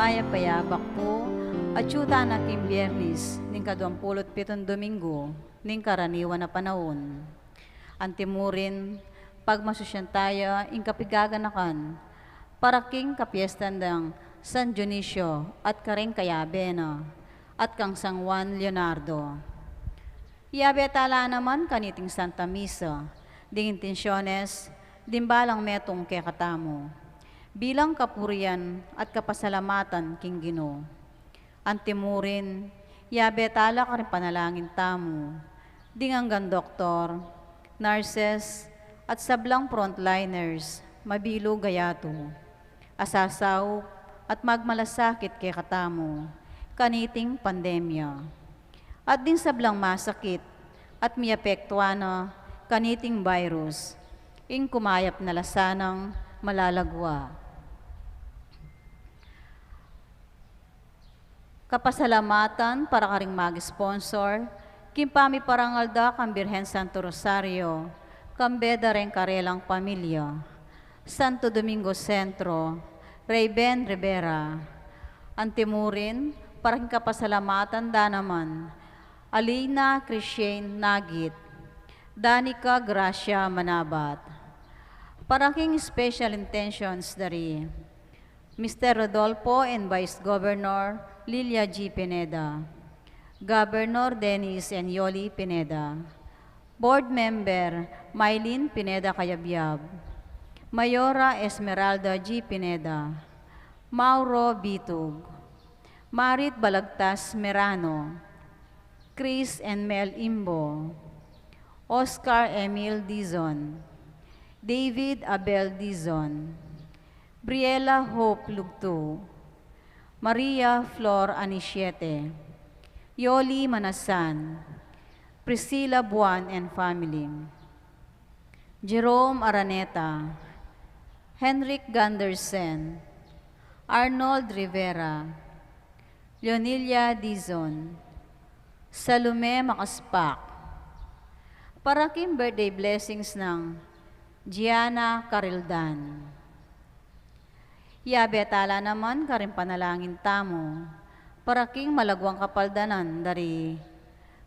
Mayap a yabak pu, atyu tana king Biernis ning kaduang pulu't pitun Domingo ning karaniwan a panaun. Antimurin, pagmasusyan taya ing kapigaganakan para king kapiestan dang San Dionisio at karing kayabe na, at kang San Juan Leonardo. Yabe tala naman kaniting Santa Misa ding intensyones ding balang metung kekatamu bilang kapurian at kapasalamatan king Ginu. Antimurin, yabe tala karing panalangin tamu ding anggang doktor, nurses, at sablang frontliners, mabilug a yatu, a sasaup at magmalasakit kekatamu kaniting pandemya, at ding sablang masakit at miapektuan na kaniting virus, ing kumayap na la sanang malalagua. Kapasalamatan para karing mag-sponsor king pamiparangal da kang Birhen Santo Rosario, kambe da reng karelang pamilya. Santo Domingo Centro, Rey Ben Rivera. Antimurin, para king kapasalamatan da naman Alina Christian Nagit, Danica Gracia Manabat. Para king special intentions da ri Mister Rodolfo and Vice Governor Lilia G Pineda, Governor Dennis and Yoli Pineda, Board Member Mylene Pineda Cayabyab, Mayora Esmeralda G Pineda, Mauro Bitug, Marit Balagtas Merano, Chris and Mel Imbo, Oscar Emil Dizon, David Abel Dizon, Briella Hope Lugtu, Maria Flor Anisiete, Yoli Manasan, Priscilla Buan and family, Jerome Araneta, Henrik Gundersen, Arnold Rivera, Leonilia Dizon, Salome Makaspak. Para king birthday blessings nang Gianna Carildan. Yabe tala naman karing panalangin tamu para king malaguang kapaldanan da ri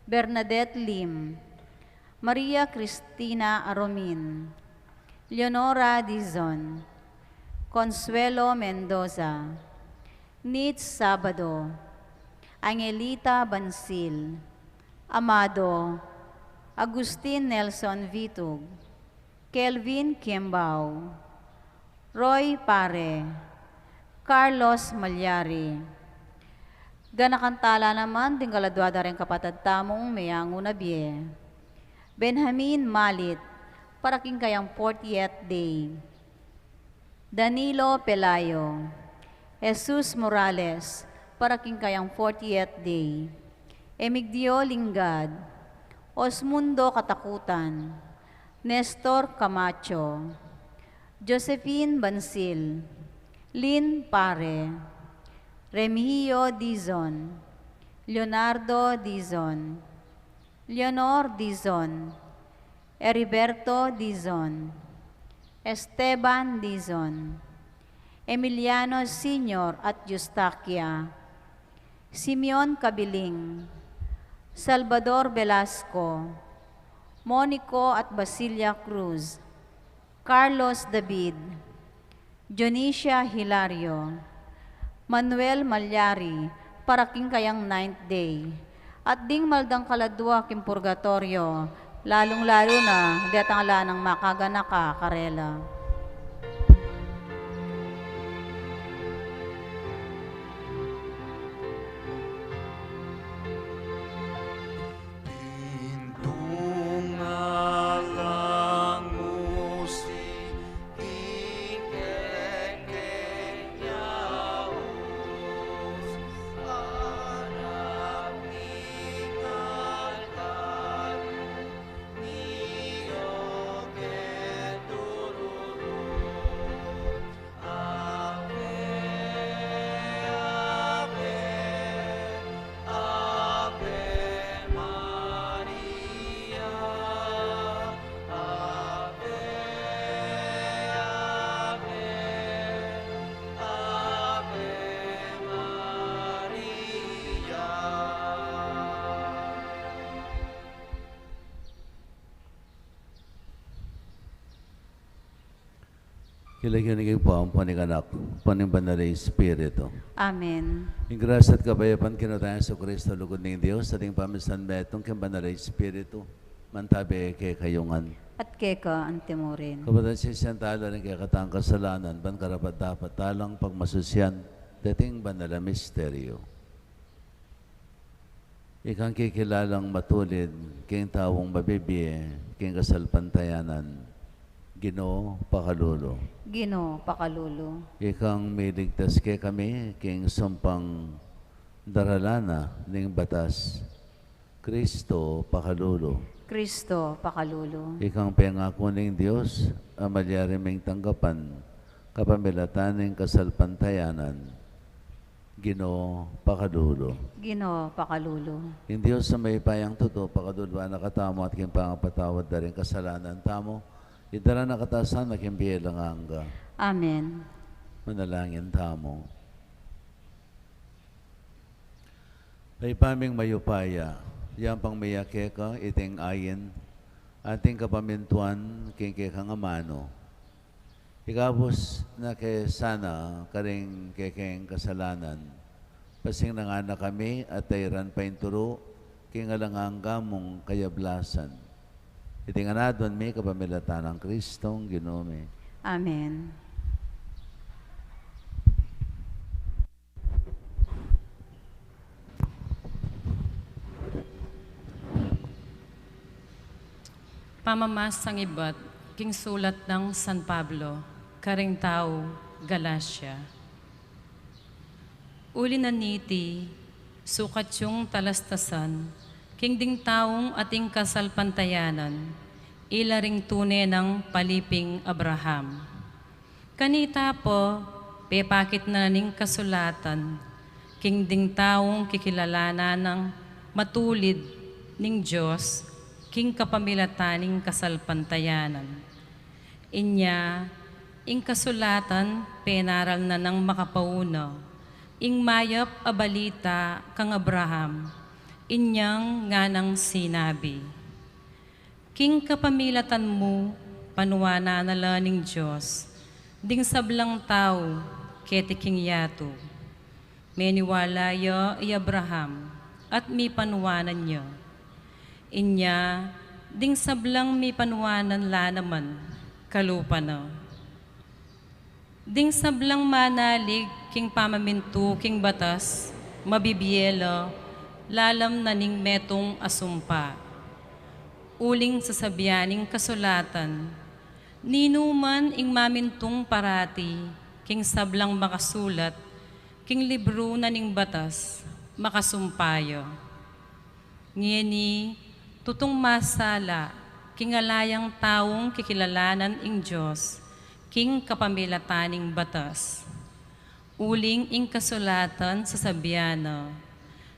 Bernadette Lim, Maria Cristina Aromin, Leonora Dizon, Consuelo Mendoza, Nitz Sabado, Angelita Bansil, Amado, Agustin Nelson Vitug, Kelvin Kiembao, Roy Pare, Carlos Malyari. Ganakan tala naman ding kaladua da reng kapatad tamung meyangu na bie. Benjamin Malit, para king kayang fortieth day. Danilo Pelayo, Jesus Morales, para king kayang fortieth day. Emigdio Lingad, Osmundo Katakutan, Nestor Camacho, Josephine Bansil, Lynn Pare, Remigio Dizon, Leonardo Dizon, Leonor Dizon, Heriberto Dizon, Esteban Dizon, Emiliano Senior at Eustaquia, Simeon Cabiling, Salvador Velasco, Monico at Basilia Cruz, Carlos David, Dionisia Hilario, Manuel Malyari, para king kayang ninth day, at ding maldang kaladua king purgatoryo, lalung-lalu na detang ala nang makaganaka karela. King lagyu ning Ibpa, ampo ning Anak, ampo ning Banal a Espiritu. Amen. Ing grasya at kapayapan king Ginu tang Jesucristo, lugud ning Dios, at ing pamisan metung king Banal a Espiritu, mantabi kekayu ngan. At keka antimurin. Kapatad, sisian tala ring kekatang kasalanan, ban karapat-dapat talang pagmasusyan deting banal a misteryu. Ikang kikilalang matulid king taung mabibie king kasalpantayanan, Ginu, pakalulu. Ginu, pakalulu. Ikang miligtas kekami king sumpang daralana ning batas, Kristo, pakalulu. Kristo, pakalulu. Ikang pengaku ning Dios a malyari ming tanggapan kapamilatan ning kasalpantayanan, Ginu, pakalulu. Ginu, pakalulu. Ing Dios a mayupayang tutu, pakaluluan na katamu at king pangapatawad da ring kasalanan tamu, idala na katamu sana king bie alang angga. Amen. Manalangin tamu. Ibpa ming mayupaya, yampang mie keka iting ain, at ing kapamintuan king kekang amanu. Ikabus na ke sana karing kekeng kasalanan, pasinan na kami at tairan pa ing turu king alang angga mung kayablasan. Iti ngan aduan mi kapamilatan nang Kristong Ginu mi. Amen. Pamamasang ibat king sulat nang San Pablo karing tau Galacia. Uli na niti, sukat yung talastasan king ding taung ating kasalpantayanan, ila ring tune nang paliping Abraham. Kanita pa, pepakit na ning kasulatan king ding taung kikilalanan nang matulid ning Dios king kapamilatan ning kasalpantayanan. Inya, ing kasulatan penaral na nang makapauna ing mayap a balita kang Abraham, inyang nganang sinabi, "King kapamilatan mu, panuanan na la ning Dios ding sablang tau keti king yatu." Meniwala ya i Abraham, at mipanuanan ya. Inya, ding sablang mipanuanan la naman, kalupa na. Ding sablang manalig king pamamintu king batas, mabibie la, lalam na ning metung a sumpa. Uling sasabian ning kasulatan, "Ninuman ing mamintung parati king sablang makasulat king libru na ning batas, makasumpa ya." Ngeni, tutung masala king ala yang taung kikilalanan ing Dios king kapamilatan ning batas. Uling ing kasulatan sasabian na,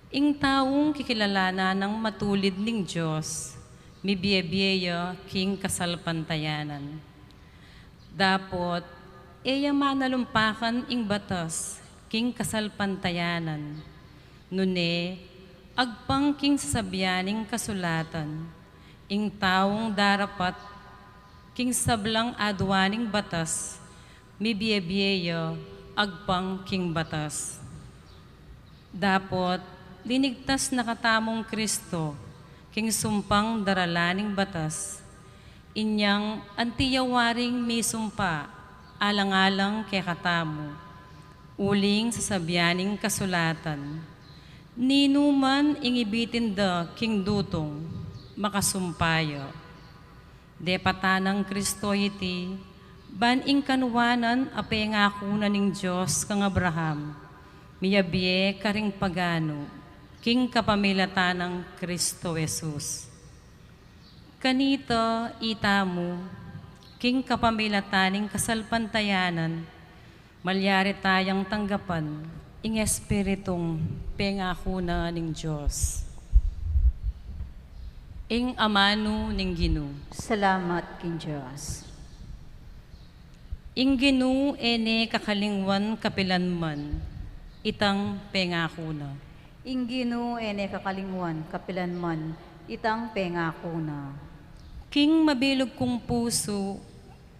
"Ing taung kikilalanan nang matulid ning Dios, mibie-bie ya king kasalpantayanan." Dapot, e ya manalumpakan ing batas king kasalpantayanan. Nune, agpang king sasabian ning kasulatan, ing taung darapat king sablang aduan ning batas, mibie-bie ya agpang king batas. Dapot, linigtas na katamung Kristo king sumpang daralan ning batas, inyang anti ya waring misumpa alang-alang kekatamu. Uling sasabian ning kasulatan, "Ninuman ing ibitin da king dutung, makasumpa ya." Depatan nang Kristo iti, ban ing kanuanan a pengaku na ning Dios kang Abraham, miyabie karing pagano, king kapamilatan nang Kristo Jesus. Kanita itamu, king kapamilatan ning kasalpantayanan, malyari tayang tanggapan ing Espiritung pengaku na ning Dios. Ing amanu ning Ginu. Salamat king Dios. Ing Ginu e ne kakalingwan kapilanman, itang pengaku na. Ing Ginu e ne kakalingwan kapilanman, itang pengaku na. King mabilug kung pusu,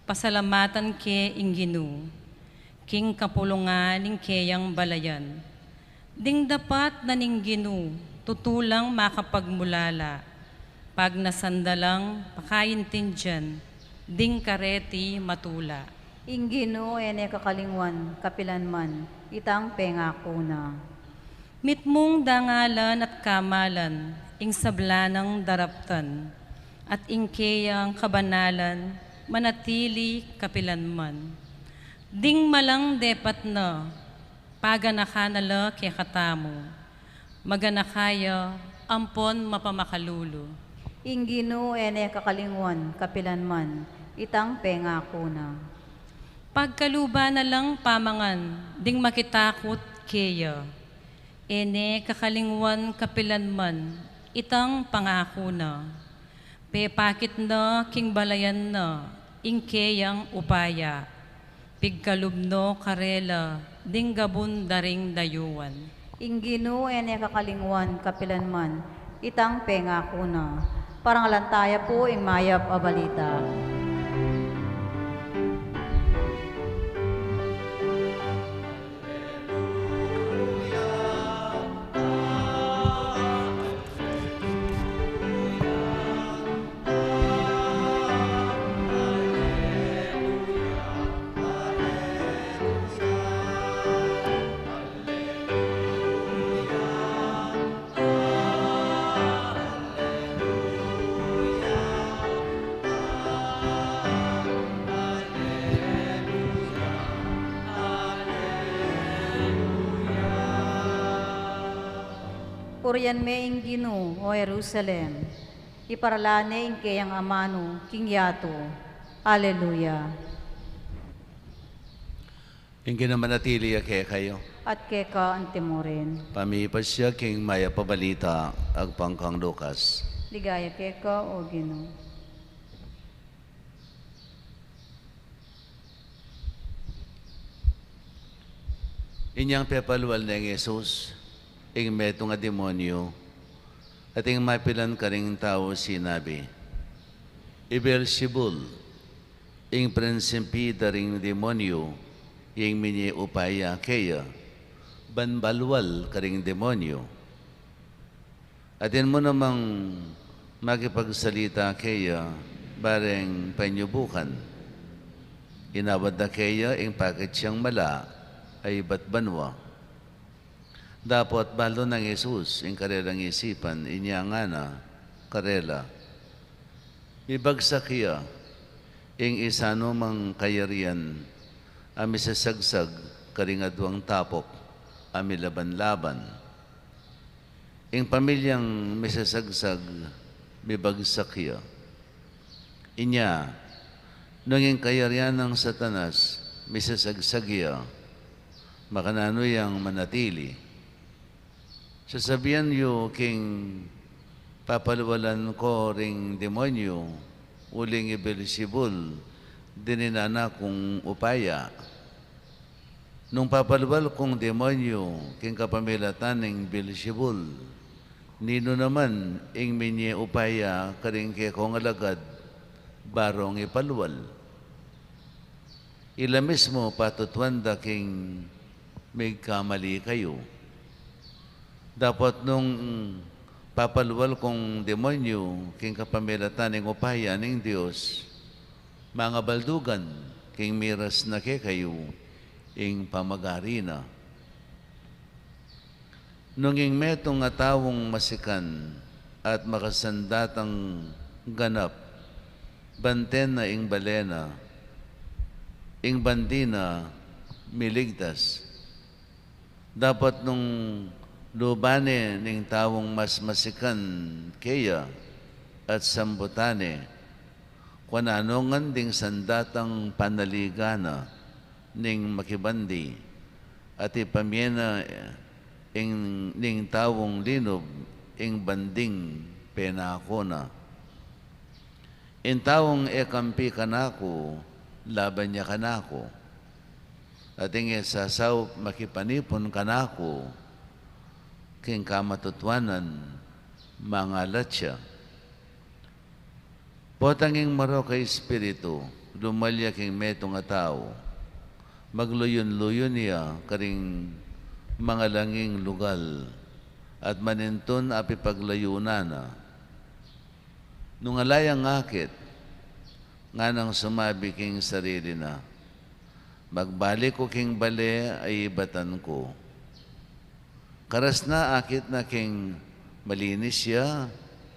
Pasalamatan ke ing Ginu, king kapulungan ning keyang balayan. Ding dapat na ning Ginu, tutu lang makapagmulala, pagnasan da lang pakaintindian, ding kareti matula. Ing Ginu e ne kakalingwan, kapilan man, itang pengaku na. Mitmung dangalan at kamalan, ing sabla nang daraptan, at ing keyang kabanalan, manatili kapilan man. Ding malang depat na, paganakan na la kekatamu, maganaka ya ampon mapamakalulu. Ing Ginu e ne kakalingwan, kapilan man, itang pengaku na. Pagkaluban na lang pamangan, ding makitakut keya. E ne kakalingwan kapilan man, itang pangaku na. Pepakit na king balayan na, ing keyang upaya. Pigkalub no karela, ding gabun da ring dayuan. Ing Ginu e ne kakalingwan kapilan man, itang pengaku na. Parangalan taya pu ing mayap a balita. Purian me ing Ginu, o Jerusalem, iparala ne ing keyang amanu king yatu. Alleluia. Ing Ginu manatili ya kekayu. At keka antimurin. Pamipasya king mayap a balita agpang kang Lucas. Ligaya keka, o Ginu. Inyang pepalwal neng Jesus ing metung a demonyu, at ing mapilan karing tau sinabi, I Beelzebul, ing prinsipi da ring demonyu, ing minye upaya keya ban balwal karing demonyu. Atin mu namang makipagsalita keya bareng panyubukan. Inawad da keya ing pakit yang mala a ibat banua. Dapot balu nang Jesus ing karelang isipan, inya ngana karela, Mibagsak ya ing isa numang kayarian a misasagsag karing aduang tapok a milaban-laban. Ing pamilyang misasagsag, mibagsak ya. Inya, nung ing kayarian nang Satanas misasagsag ya, makananu yang manatili? Sasabian yu king papalwalan ko ring demonyu, uling i Beelzebul dininan na kung upaya. Nung papalwal kung demonyu king kapamilatan ning Beelzebul, ninu naman ing minye upaya karing kekong alagad barong ipalwal? Ila mismu patutuan da king migkamali kayu. Dapot nung papalwal kung demonyu king kapamilatan ning upaya ning Dios, mangabaldugan king miras na kekayu ing pamagari na. Nung ing metung a taung masikan at makasandatang ganap, banten na ing bale na, ing bandi na miligtas. Dapot nung luban ne ning taung mas masikan keya at sambutan ne, kung nanu ngan ding sandatang panaligan na ning makibandi, at ipamie na ing, ning taung linub ing banding penako na. Ing taung e kampi kanaku, laban ya kanaku. At ing e sasaup makipanipun kanaku, king kamatutuanan, mangalat ya. Potang ing marok a espiritu, lumalya king metung a tau, magluyun-luyun ya karing mangalanging lugal, at manintun apipaglayunan na. Nung ala yang akit, nganang sumabi king sarili na, "Magbalik ku king bale a ibatan ku." Karas na akit na king malinis ya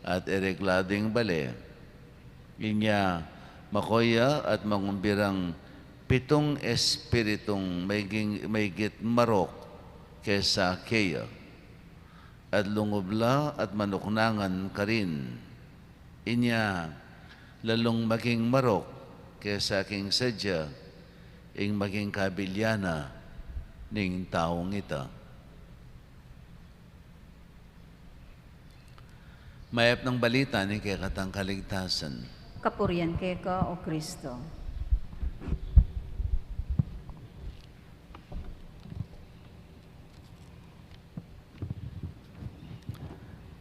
at eregladu ing bale. Inya makuya at mangumbirang pitung espiritung maigit, maigit marok kesa keya. At lungub la at manuknangan karin. Inya lalung maging marok kesa king sadya ing maging kabilya na ning taung ita. Mayap nang balita ning kekatang kaligtasan. Kapurian keka, O Kristo.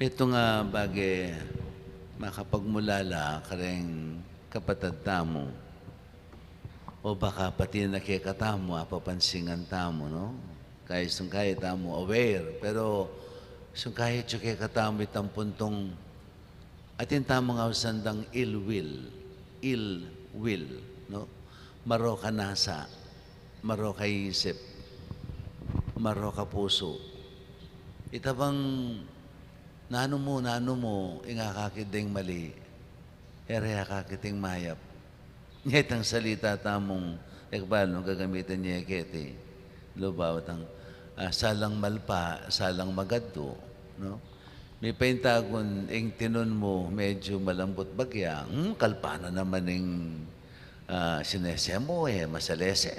Metung a bage makapagmulala kareng kapatad tamu. O baka pati na kekatamu, apapansingan tamu, no? Kaya sungkayi tamu aware, pero sungkayi atyu kekatamu itang puntung atin tamung ausan dang ill will, ill will, no? Marok a nasa, marok a isip, marok a pusu. Ita bang nanu mu, nanu mu, ing akakit deng mali, e ra ya akakit ing mayap. Nya itang salita tamung ekbal, no, gagamitan ye keti. Lubaw tang, ah, salang malpa, salang magaddu, no? Mipaintagun ing tinun mu medyu malambut bagya, hmm, kalpa na naman ing, ah, sinese mu, e masalese.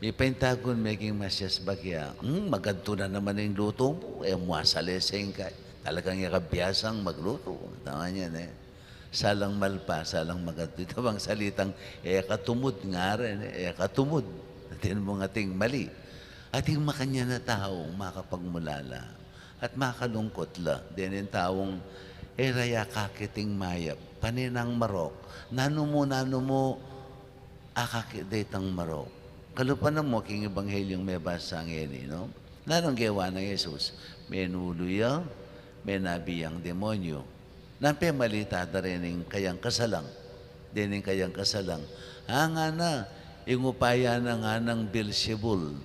Mipaintagun meging masias bagya, hmm, magaddu na naman ing lutu mu, e mu asalese ing kay. Talagang e ka biyasang maglutu. Tama yan, e. Salang malpa, salang magaddu. Ita bang salitang e ka tumud, ngara ne, e ka tumud. Atin mung ating mali. Ating makanyan a tau makapagmulala at makalungkut la dening taung e ra ya akakit ing mayap, pane nang marok. Nanu mu, nanu mu, akakit de itang marok. Kalupa na mu king Ebanghelyung mebasa ngeni, no? Nanung gewa nang Jesus? Menulu ya, menabi yang demonyu. Nang pemalita da rening kayang kasalang, dening kayang kasalang. A, ngana, ing upaya na nganang Beelzebul.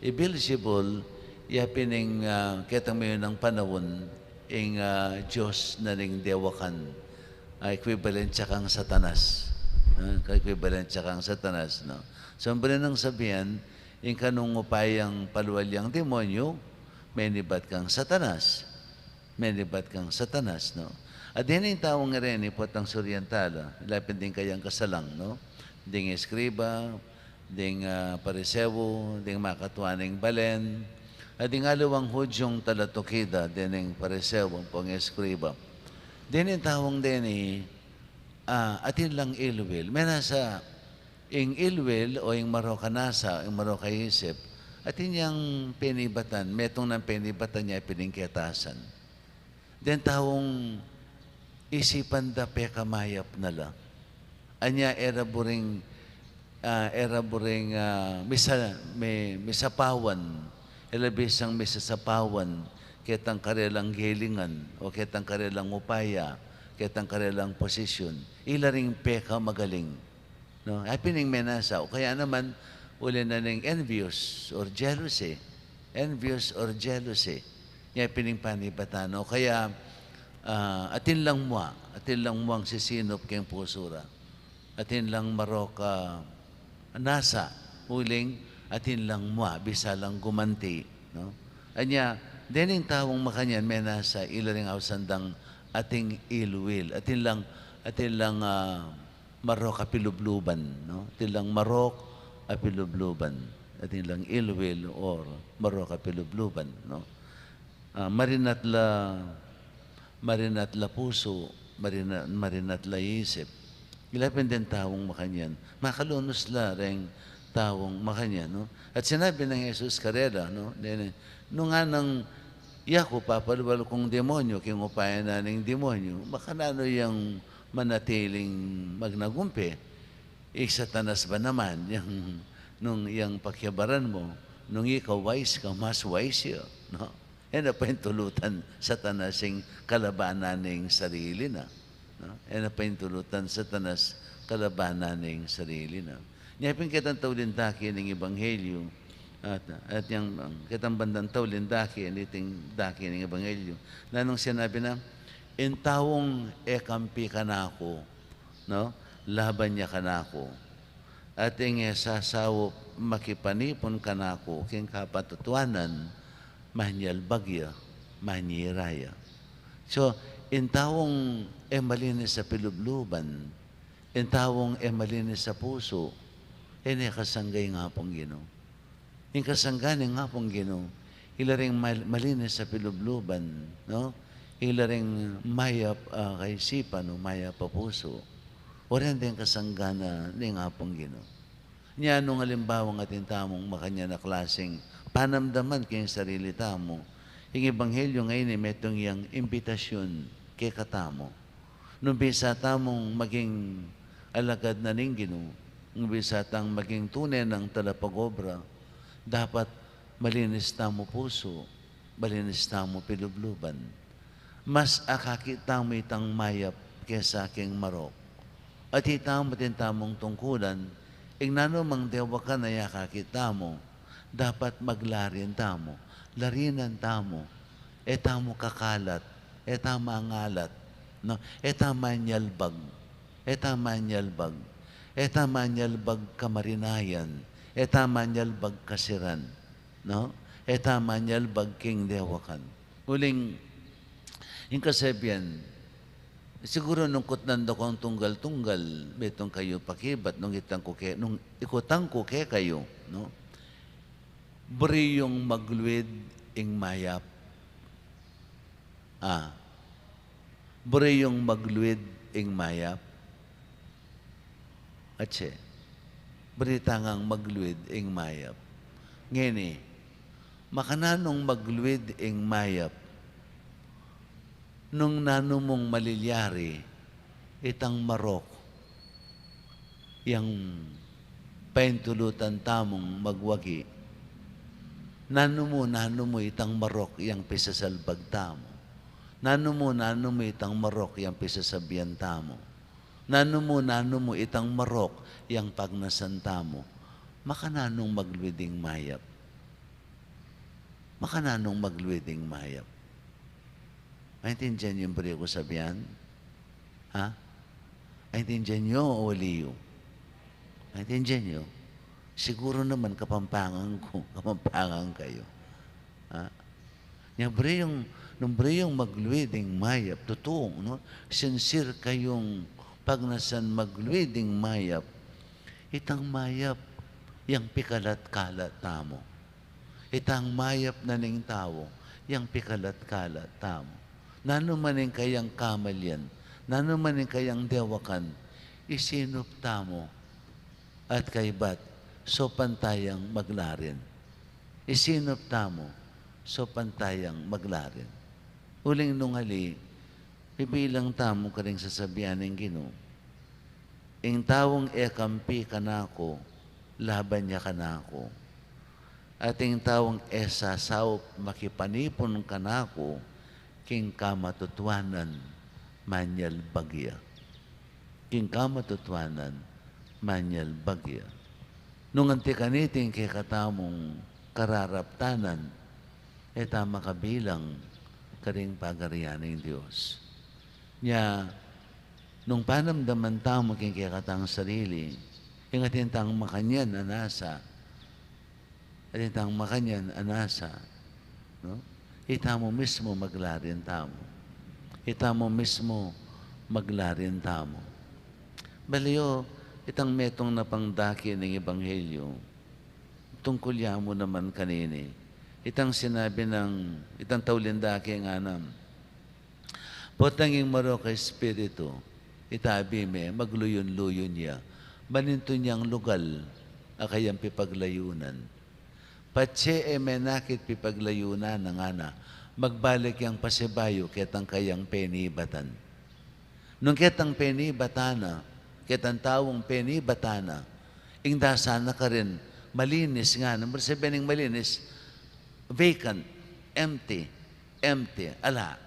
I Beelzebul, ya pin ing, ah, ketang mayunang panaun, ing, ah, dios na ning dewakan. Ah, equivalent ya kang Satanas. Ah, ka-equivalent ya kang Satanas, no? So, buri nang sabian, ing kanung upayang palual yang demonyu, menibat kang Satanas. Menibat kang Satanas, no? At dening taung reni, potang surian tala, ila pin ding kayang kasalang, no? Ding eskriba, ding, ah, Pariseo, ding makatua ning balen, at ding aliwang Hudyung talatukida, dening Pariseo ampong eskriba. Dening taung deni, ah, atin lang ill will. Menasa ing ill will o ing marok a nasa, ing marok a isip, atin yang penibatan, metung nang penibatan ya pin ing ketasan. Deng taung isipan da pekamayap na la. Anya e ra buring, ah, e ra buring, ah, misa-, mi-, misapawan, e la bisang misasapawan ketang karelang gelingan, o ketang karelang upaya, ketang karelang posisyun. Ila ring pekamagaling. No? Ay pin ing menasa, o kaya naman, uli na ning envious or jealousy. Envious or jealousy. Yan pin ing panibatan. O kaya, ah, atin lang mua, atin lang muang sisinup keng pusu ra. Atin lang marok a nasa, uling atin lang mua, bisa lang gumanti, no? Anya, dening taung makanyan, menasa, ila ring ausan dang ating ill will. Atin lang, atin lang, ah, marok a pilubluban, no? Atin lang marok a pilubluban. Atin lang ill will or marok a pilubluban, no? Ah, marinat la, marinat la pusu, marina-, marinat la isip. Ila pin deng taung makanyan. Makalunus la reng taung makanyan, no? At sinabi nang Jesus karela, no? Deni, nung nganang yaku papalual kung demonyu, king upaya na ning demonyu, makananu yang manatiling magnagumpe? I Satanas ba naman, yang, nung yang pakiabaran mu, nung ikaw wise ka, mas wise ya, no? E na paintulutan Satanas ing kalabanan ning sarili na, no? E na paintulutan Satanas kalabanan ning sarili na. Nya pin ketang tauling dake ning ebanghelyo, at, at yang, ketang bandang tauling dake, niting dake ning ebanghelyo, nanung sinabi na, "Ing taung e kampi kanaku, no? Laban ya kanaku. At ing e sasaup makipanipun kanaku king kapatutuanan, manyalbag ya, manyira ya." So, ing taung e malinis a pilubluban, ing taung e malinis a pusu, e ne kasangga ing Apung Ginu. Ing kasangga ning Apung Ginu, ila ring mal-, malinis a pilubluban, no? Ila ring mayap a kaisipan o mayap a pusu. Ora ing kasangga na ning Apung Ginu. Nya nung alimbawang atin tamung makanyan a klaseng panamdaman king sarili tamu, ing ebanghelyo ngeni metung yang imbitasyun kekatamu. Nung bisa tamung maging alagad na ning Ginu, nung bisa tang maging tune nang talapag-obra, dapat malinis tamu pusu, malinis tamu pilubluban. Mas akakit tamu itang mayap kesa king marok. At itamu atin tamung tungkulan, ing nanumang dewakan a akakit tamu, dapat maglarin tamu, larinan tamu, e tamu kakalat, e tamu mangalat, no? E tamu manyalbag, e tamu manyalbag, e tamu manyalbag kamarinayan, e tamu manyalbag kasiran, no? E tamu manyalbag king dewakan. Uling, ing kasabian, siguru nung kutnan da kung tunggal-tunggal, metung kayu pakibat, nung itang ku ke-, nung ikutang ku kekayu, no? Buri yung magluid ing mayap. A, buri yung magluid ing mayap. Atse, buri tang magluid ing mayap. Ngeni, makananung magluid ing mayap nung nanu mung malilyari itang marok yang paintulutan tamung magwagi. Nanu mu, nanu mu itang marok yang pisasalbag tamu? Nanu mu, nanu mu itang marok yang pisasabian tamu? Nanu mu, nanu mu itang marok yang pagnasan tamu? Makananung magluid ing mayap? Makananung magluid ing mayap? Aintindian yu ing buri kung sabian? Ha? Aintindian yu o ali yu? Aintindian yu? Siguru naman Kapampangan ku, Kapampangan kayu. Ha? Nya buri yung, nung buri yung magluid ing mayap, tutu, no? Sincere kayung pagnasan magluid ing mayap. Itang mayap yang pikalat-kalat tamu. Itang mayap na ning tau yang pikalat-kalat tamu. Nanu man ing kayang kamalian, nanu man ing kayang dewakan, isinup tamu at kaybat, saupan tayang maglarin. Isinup tamu, saupan tayang maglarin. Uling nung ali, bibilang tamu karing sasabian ning Ginu. Ing taung e kampi kanaku, laban ya kanaku. At ing taung e sasaup makipanipun kanaku, king kamatutuanan manyalbag ya. King kamatutuanan manyalbag ya. Nung anti kaniting kekatamung kararaptanan, e ta makabilang karing pagarian ning Dios. Nya, nung panamdaman tamu king kekatang sarili, ing atin tang makanyan a nasa, atin tang makanyan a nasa, no? Itamu mismu maglarin tamu. Itamu mismu maglarin tamu. Bale yu, itang metung na pang dake ning ebanghelyo, tungkul ya mu naman kanini. Itang sinabi nang, itang tauling dake ngana, potang ing marok a espiritu, itabi me, magluyun-luyun ya, ban intun yang lugal a kayang pipaglayunan. Patse e menakit pipaglayunan na, ngana, magbalik yang pasibayu ketang kayang penibatan. Nung ketang penibatan na, Ketang taung penibatan na, ing dasan na karin malinis ngana. Ibig sabihin ning malinis, vacant, empty, empty, ala.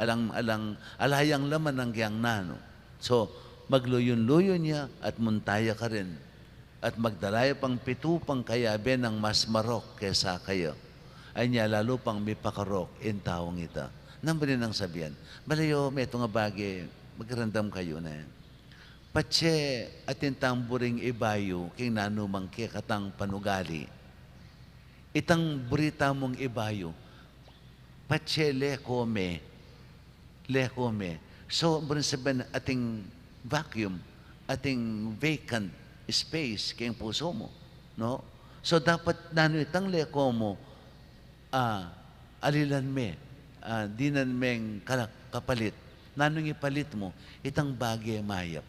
Alang, alang, ala yang laman nang kayang nanu. So, magluyun-luyun ya at munta ya karin. At magdala ya pang pitu pang kayabe nang mas marok kesa kaya. Anya lalu pang mipakarok ing taung ita. Nanu ba rin nang sabian? Bale yo, metung a bage, makiramdam kayu ne. Patse atin tang buring ibayu king nanumang kekatang panugali. Itang buri tamung ibayu, patse leko me, leko me. So, buring sabian ating vacuum, ating vacant space king pusu mu, no? So, dapat nanu itang leko mu, ah, alilan me, ah, dinan meng kala-, kapalit. Nanung ipalit mu? Itang bage mayap.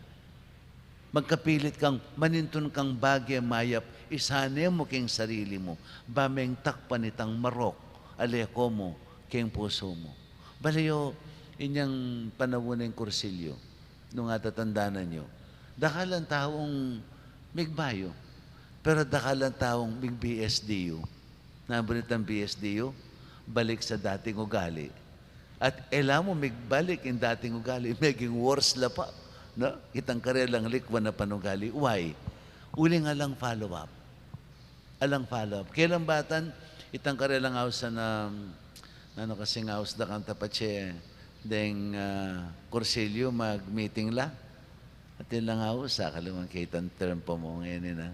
Magkapilit kang, manintun kang bage mayap, isane mu king sarili mu, ba meng takpan itang marok a leko mu king pusu mu. Bale yo, inyang panaun ning Kursilyo, nung atatandanan yu, dakal lang taung migbayu, pero dakal lang taung mig-B S D U. Nanu ba rin itang B S D U? Balik sa dating ugali. At e la mu migbalik ing dating ugali, meging worse la pa, no? Itang karelang likwan a panugali. Why? Uling alang follow-up. Alang follow-up. Kelang batan, itang karelang ausan, nanu kasing aus da kang tapatse deng, ah, Kursilyo mag-meeting la. Atin lang aus, akaliwan ke itang term pa mu ngeni na.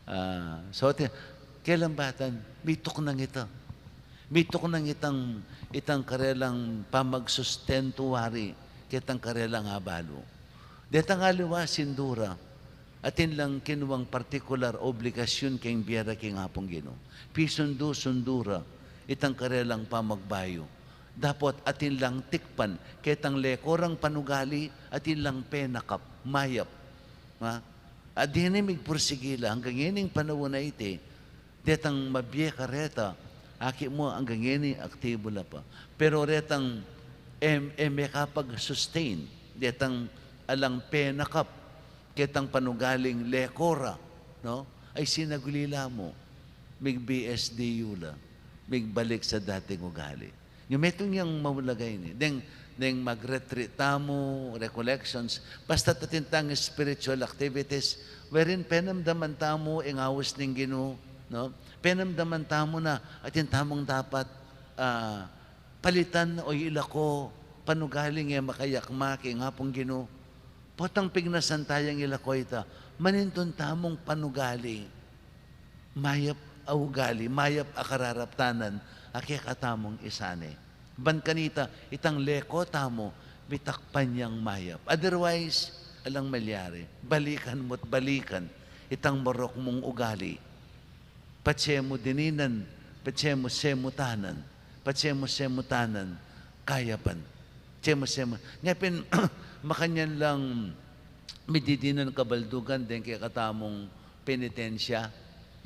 Ah, so, ti-, kelang batan, mituknang ita. Mituknang itang, itang karelang pamagsustentu wari, ketang karelang abalu. Detang aliwa sindu ra, atin lang kinuang partikular obligasyun keng bie ra king Apung Ginu. Pisundu-sundu ra, itang karelang pamagbayu. Dapot atin lang tikpan, ketang leko rang panugali, atin lang penakap, mayap. Ha? At dini migpursigi la, anggang ining panaun a iti, detang mabie kareta, aki mu anggang ini aktibu la pa. Pero retang em-, e mekapag-sustain, detang alang penakap, ketang panugaling leko ra, no? Ay sinaguli la mu, mig-B S D U la, migbalik sa dating ugali. Nya metung yang maulaga ini. Deng, deng mag-retreat tamu, recollections, basta atin tang spiritual activities, wherein penamdaman tamu ing aus ning Ginu, no? Penamdaman tamu na atin tamung dapat, ah, palitan o ilako, panugaling e makayakma king Apung Ginu. Potang pignasan tayang ilako ita, manintun tamung panugali. Mayap a ugali, mayap a kararaptanan, a kekatamung isane. Ban kanita, itang leko tamu, mitakpan yang mayap. Otherwise, alang malyari, balikan mu't balikan, itang marok mung ugali. Patse mu dininan, patse mu semutanan, patse mu semutanan, kayapan. Patse mu semu-, nya pin, makanyan lang, mididinan kabaldugan, deng kekatamung penitensya,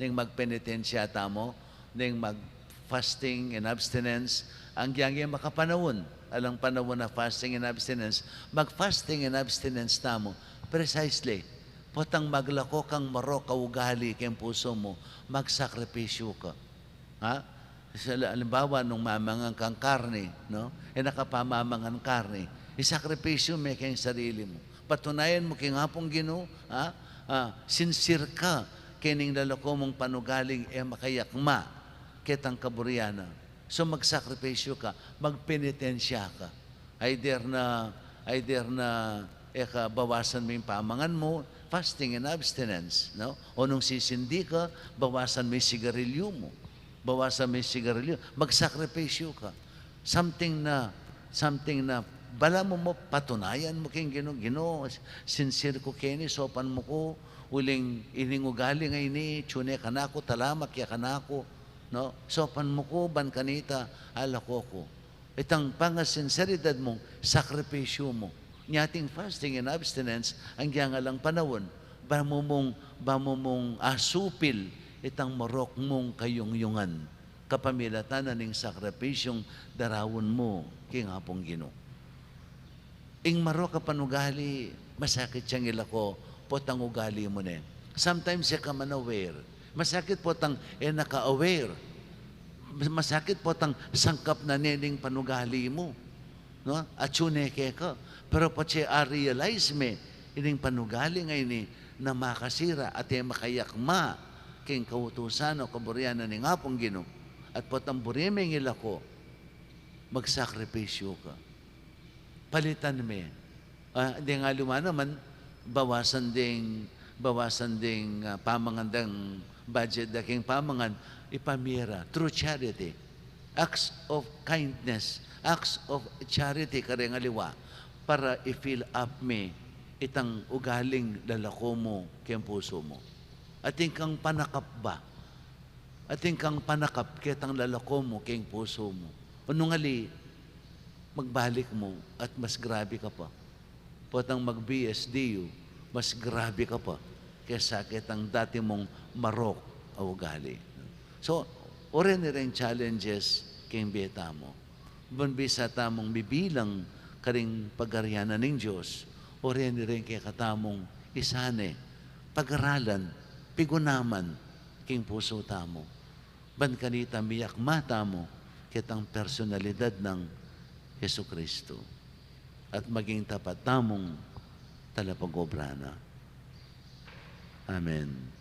deng magpenitensya tamu, deng mag-fasting and abstinence, anggyang e makapanaun, alang panaun a fasting and abstinence, mag-fasting and abstinence tamu, precisely, potang maglako kang marok a ugali keng pusu mu, magsakripisyu ka. Ha? Sa, alimbawa, nung mamangan kang karni, no? E na ka pa mamangan karni, isakripisyu me keng sarili mu. Patunayan mu king Apung Ginu, ha? Ah, sincere ka kening lalako mung panugaling e makayakma ketang kaburian na. So, magsakripisyu ka, magpenitensya ka. Either na, either na, e ka, bawasan mu ing pamangan mu, fasting and abstinence, no? O nung sisindi ka, bawasan mu ing sigarilyu mu. Bawasan mu ing sigarilyu. Magsakripisyu ka. Something na, something na, balamu mu, patunayan mu king Ginu, Ginu, sincere ku keni, saupan mu ku, uling ining ugali a ini, atyu ne kanaku, talamak ya kanaku, no? Saupan mu ku, ban kanita, alako ku. Itang pangasinseridad mung sakripisyu mu. Nya ating fasting and abstinence, anggyang alang panaun, ba mu mung, ba mu mung asupil itang marok mung kayungyungan, kapamilatan na ning sakripisyung daraun mu king Apung Ginu. Ing marok a panugali, Masakit yang ilako, potang ugali mu ne. Sometimes e ka man aware. Masakit potang e na ka aware. Mas-, masakit potang sangkap na ne ning panugali mu, no? Atyu ne keka. Pero patse a-realize me ining panugali ngeni na makasira at e makayakma king kautusan o kaburian na ning Apung Ginu. At potang buri me ing ilako, magsakripisyu ka. Palitan me. Ah, deng aliwa naman, bawasan deng, bawasan deng, ah, pamangan deng budget da king pamangan, ipamie ra through charity. Acts of kindness, acts of charity kareng aliwa para i-fill up me itang ugaling lalako mu keng pusu mu. Atin kang panakap ba? Atin kang panakap ketang lalako mu keng pusu mu? O nung ali, magbalik mu at mas grabe ka pa. Potang mag-B S D U, mas grabe ka pa kesa ketang dati mung marok a ugali. So, o reni reng challenges keng bie tamu. Ban bisa tamung bibilang karing pagarian na ning Dios, o reni reng kekatamung isane, pagaralan, pigunaman king pusu tamu. Ban kanita miyakma tamu ketang personalidad nang Jesucristo at maging tapat tamung talapag-obra na. Amen.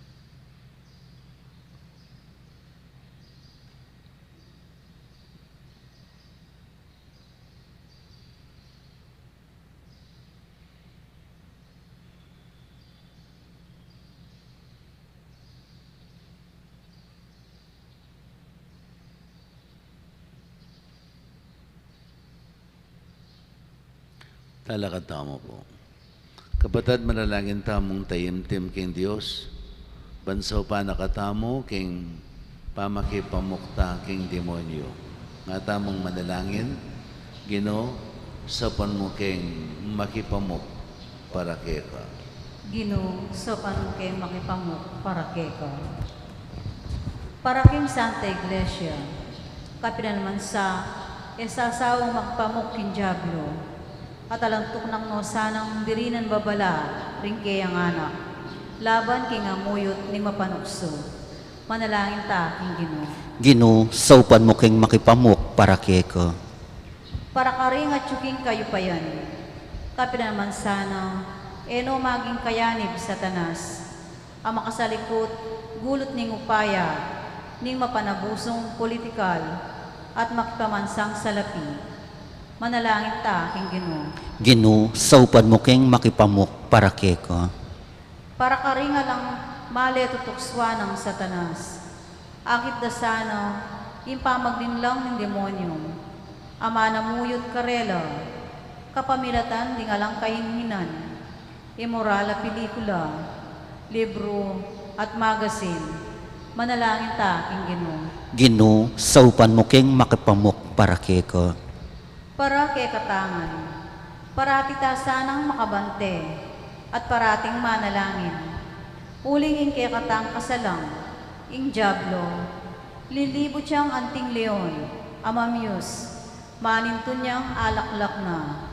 Talakad tamu pu. Kapatad, manalangin tamung taimtim king Dios, ban saupan na katamu king pamakipamuk ta king demonyo. Nga tamung manalangin, Ginu, saupan mu keng makipamuk para keka. Ginu, saupan mu keng makipamuk para keka. Para king Santa Iglesia, kapilan man sa e sasawang makipamuk king Diablo, at alang tuknang no sanang dirinan babala ring keyang anak, laban king amuyut ning mapanuksu. Manalangin ta king Ginu. Ginu, saupan mu keng makipamuk para keka. Para karing atyu king kayupayan, kapilan man sana e no maging kayanib Satanas a makasalikut gulut ning upaya ning mapanabusung politikal at makipamansang salapi. Manalangin ta king Ginu. Ginu, saupan mu keng makipamuk para keka. Para karing alang male tutuksuan nang Satanas, akit da sana ing pamaglinlang ning demonyo a manamuyut karela kapamilatan ding alang kahinhinan, imoral a pelikula, libru, at magazine. Manalangin ta king Ginu. Ginu, saupan mu keng makipamuk para keka. Para kekatang ngan, parati ta sanang makabante at parating manalangin. Uling ing kekatang kasalang, ing Diablo, lilibut yang anting leon a mamyus, manintun yang alaklak na.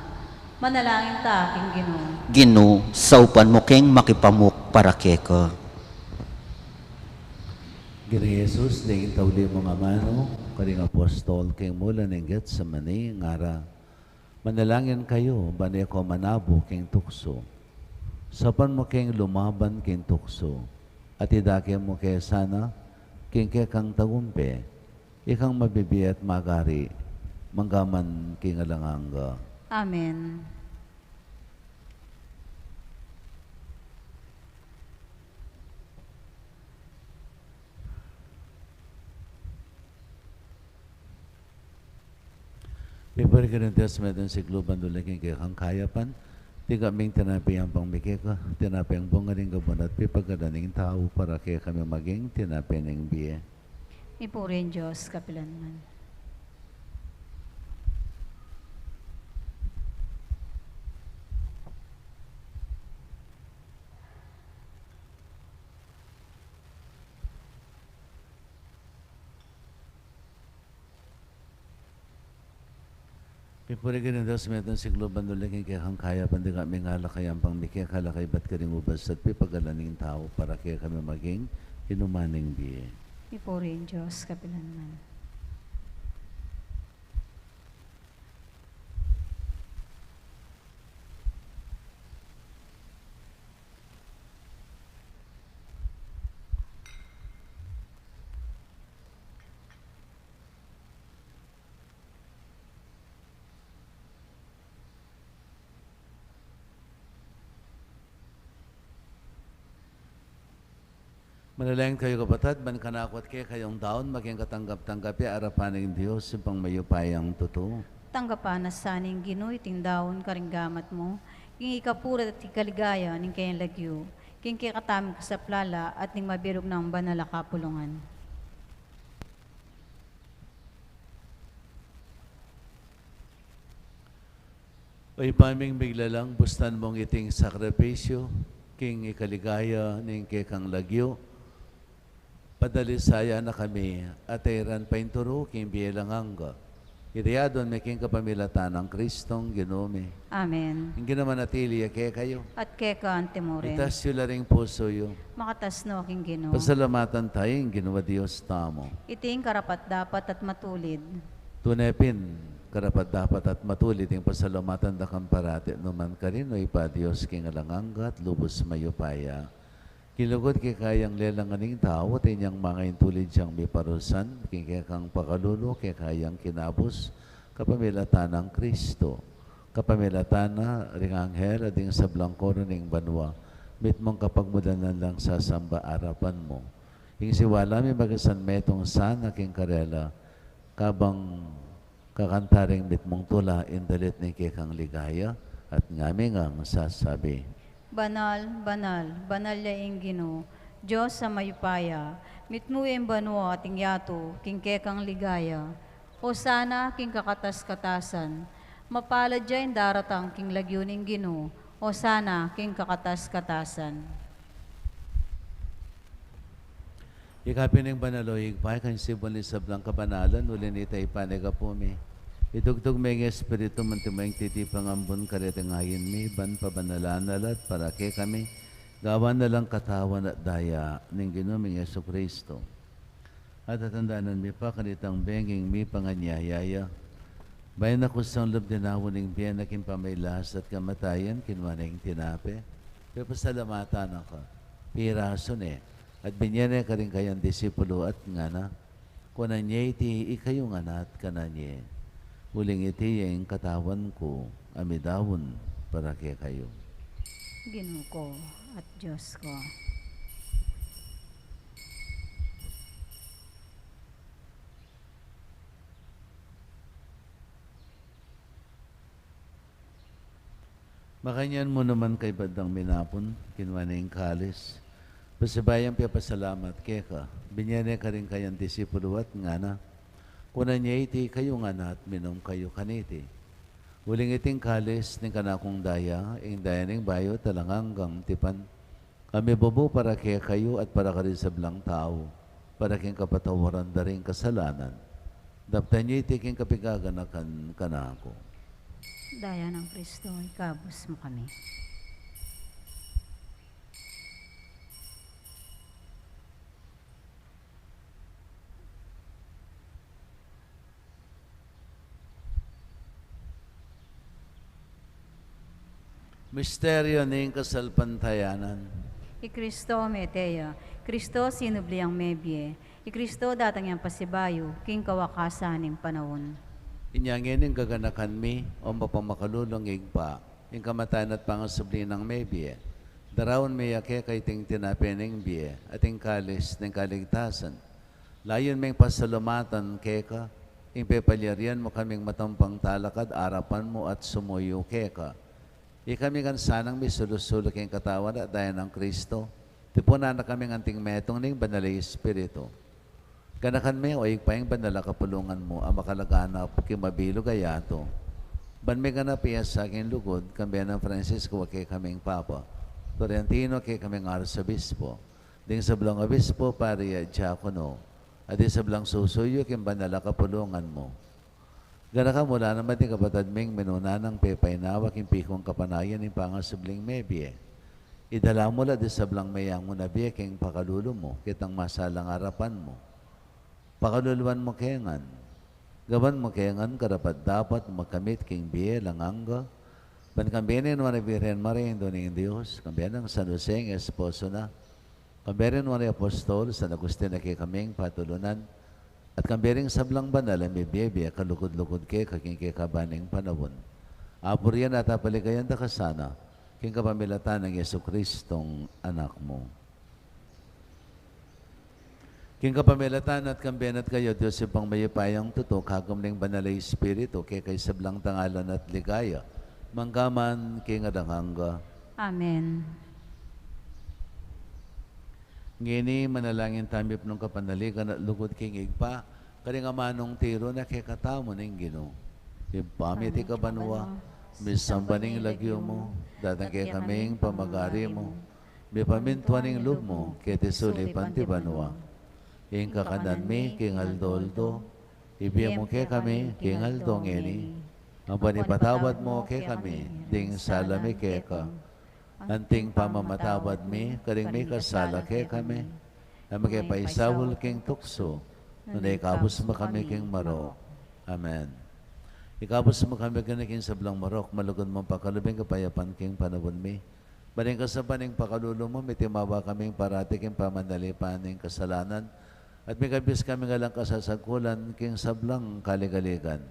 Manalangin ta king Ginu. Ginu, saupan mu keng makipamuk para keka. Ginu Jesus, deng tauli mung amanu karing apostol king mula ning Getsemani, ngara, manalangin kayu ban e ko manabu king tuksu. Saupan mu keng lumaban king tuksu, at idake mu ke sana king kekang tagumpe, ikang mabibie at magari mangga man king alang angga. Amen. Piparikiran ta sa metung sikluban, dula king kekang kayapan, tingga ming tinape yang pangmie keka, tinape yang bunga ning kabun at pipagkalub ning tau, para kekami maging tinape ning bie. Ipuri ing Dios kapilan man. Pipuri ka ning Dios, metung sikluban uling king kekang kayapan, dika mingalak a yampang mi keka, lakay bat karing ubas at pipagalan ning tau, para kekami maging inuman ning bie. Pipuri ing Dios kapilan man. Manalangin kayu, kapatad, ban kanaku at kekayung daun maging katanggap-tanggap ya arapan ning Dios, Ibpang mayupayang tutu. Tanggapan na sa ning Ginu iting daun karing gamat mu, king ikapurit at ikaligaya ning kayang lagyu, king kekatamung kasaplalan at ning mabilug nang banal a kapulungan. O Ibpa ming miglalang, bustan mung iting sakripisyu king ikaligaya ning kekang lagyu, padalisayan na kami at e ran painturu king bie alang angga. Iti adwan mi king kapamilatan nang Kristong Ginu mi. Amen. Ing Ginu manatili ya kekayu. At keka anti mu rin. Itas yu la ring pusu yu. Makatas no king Ginu. Pasalamatan tamu ing Ginu a Dios tamu. Iti ing karapat-dapat at matulid. Tune pin, karapat-dapat at matulid ing pasalamatan da kang parati, nu man karin, O Ibpa, Dios king alang angga at lubus mayupaya. King lugud kekayang lelangan ing tau, atin yang mangintulid yang miparusan, king kekang pakalulu, kekayang kinabus, kapamilatan nang Kristo. Kapamilatan na ring anghel, at ding sablang koro ning banua, mitmung kapagmudanan lang sasamba arapan mu. Ing siwala mi magkasan metung sana king karela, kabang kakanta ring mitmung tula ing dalit ning kekang ligaya, at ngami ngang sasabi: Banal, banal, banal ya ing Ginu, Dios a mayupaya, mitmu ya ing banua at ing yatu king kekang ligaya. Hosana king kakatas-katasan. Mapalad ya ing daratang king lagyu ning Ginu. Hosana king kakatas-katasan. Ika pin ing banal, O Ibpa, ika ing sibul ning sablang kabanalan, uli na nita ipanyawad mi. Itubud mu ing Espiritu mu, anti mo ing titipang ambun kareting ain mi, ban pabanalan na la at para kekami, gawan na lang katawan at daya ning Ginu ming Jesucristo. At tatandanan mi pa kanitang benging mipanganyaya ya, bayu na kusang lub dinaun ing bie na king pamagkasakit at kamatayan, kinua ne ing tinape, pepasalamatan na ka, pirasu ne, at binye ne karing kayang disipulu at ngana: Kunan ye iti ikayu ngan at kanan ye, uling iti ya ing katawan ku a midaun para kekayu. Ginu ku at Dios ku. Makanyan mu naman kaybat dang minapun, kinua ne ing kalis, pasibayu yang pepasalamat keka, binye ne karing kayang disipulu at ngana: Kunan ye iti ikayu ngan at minum kayu kaniti, uling iti ing kalis ning kanakung daya, ing daya ning bayu at alang anggang tipan, a mibubu para kekayu at para karing sablang tau, para king kapatawaran da ring kasalanan. Daptan ye iti king kapaganakan kanaku. Daya nang Kristo, ikabus mu kami. Misteryu ning kasalpantayanan. I Kristo mete ya, Kristo sinubli yang mebie, i Kristo datang yang pasibayu king kawakasan ning panaun. Inya ngeni gaganakan mi, o mapamakalulung Ibpa, ing kamatayan at pangasubli nang mebie, daraun mi ya keka iting tinape ning bie at ing kalis ning kaligtasan. Layun ming pasalamatan keka ing pepalyarian mu kaming matampang talakad arapan mu at sumuyu keka. Ikami ngan sanang misulu-sulu king katawan at daya nang Kristo, tipunan na kaming anting metung ning Banal a Espiritu. Ganakan me, o Ibpa, ing banal a kapulungan mu a makalaganap king mabilug a yatu, ban miganap ya sa king lugud, kambe nang Francisco a kekaming Papa, Florentino a kekaming Arsobispo, ding sablang obispo, pari at diakono, at ding sablang susuyu king banal a kapulungan mu. Gana ka mu la naman ding kapatad ming minuna nang pepainawa king pikung kapanayan ning pangasubling mebie. Idala mu la ding sablang meangu na bie king pakalulu mu, ketang masalang arapan mu. Pakaluluan mu ke ngan. Gawan mu ke ngan karapat-dapat magkamit king bie alang angga. Ban kambe ning Nuan a Birhen Maria, Indu ning Dios, kambe nang San Jose, ing esposo na, kambe ring Nuan a Apostol, San Agustin a kekaming patulunan, at kambe ring sablang banal a mibie-bie a kalugud-lugud keka king kekaban ning panaun. Apurian at apaligayan da ka sana, king kapamilatan nang Jesucristong Anak mu. King kapamilatan na at kambe na at kaya, Dios Ibpang mayupayang tutu, kagum ning Banal a Espiritu, keka ing sablang dangalan at ligaya, mangga man king alang angga. Amen. Ngeni manalangin tamu king kapanaligan at lugud king Ibpa, karing amanung tiru na kekatamu ning Ginu. Ibpa mi, atiu ka banua, misamban ya ing lagyu mu, datang kekami ing pamagari mu, mipamintuan ing lub mu, keti sulip anti banua. Ing kakanan mi king aldo-aldo, ibie mu kekami king aldo ngeni. Amban ipatawad mu kekami ding sala mi keka, anti ing pamamatawad mi karing mikasala kekami. E mu ke paisaul king tuksu, nune ikabus mu kami king marok. Amen. Ikabus mu kami king sablang marok, malugud mung pakalub ing kapayapan king panaun mi. Ban king kasabian ning pakalulu mu, mitimawa kaming parati king pamanalipan ning kasalanan, at mikabus kaming alang kasasagkulan king sablang kaligaligan.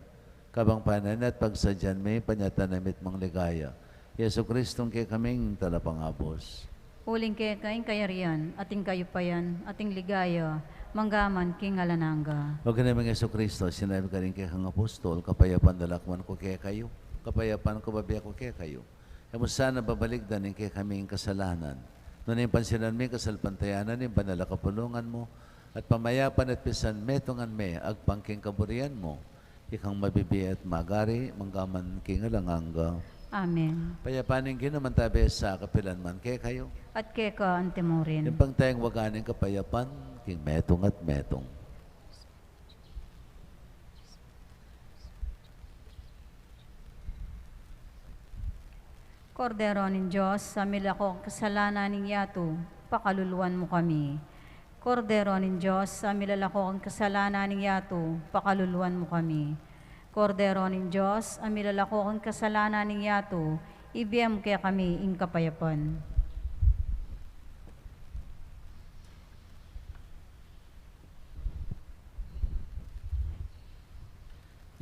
Kabang panenayan at pagsadyan mi ing panyatang na mitmung ligaya, Jesucristong kekaming Talapangabus. Uling keka ing kayarian, at ing kayupayan, at ing ligaya, mangga man king alang angga. O Ginu ming Jesucristo, sinabi mu karing kekang apostol, kapayapan dalak man ku kekayu, kapayapan ku bibie ku kekayu. E mu sana babalikdan ing kekaming kasalanan, nune pansinan mu ing kasalpantayanan ning banal a kapulungan mu, at pamayapan at pisanmetungan me agpang king kaburian mu, ikang mabibie at magari, mangga man king alang angga. Amen. Ing kapayapan ning Ginu mantabi sa kapilan man kekayu. At keka anti mu rin. Ibpa, tanging waga ning kapayapan king metung at metung. Kordero ning Dios, a milako king kasalanan ning yatu, pakaluluan mu kami. Kordero ning Dios, a milalako king kasalanan ning yatu, pakaluluan mu kami. Kordero ning Dios, a milalako king kasalanan ning yatu, ibie mu kekami ing kapayapan.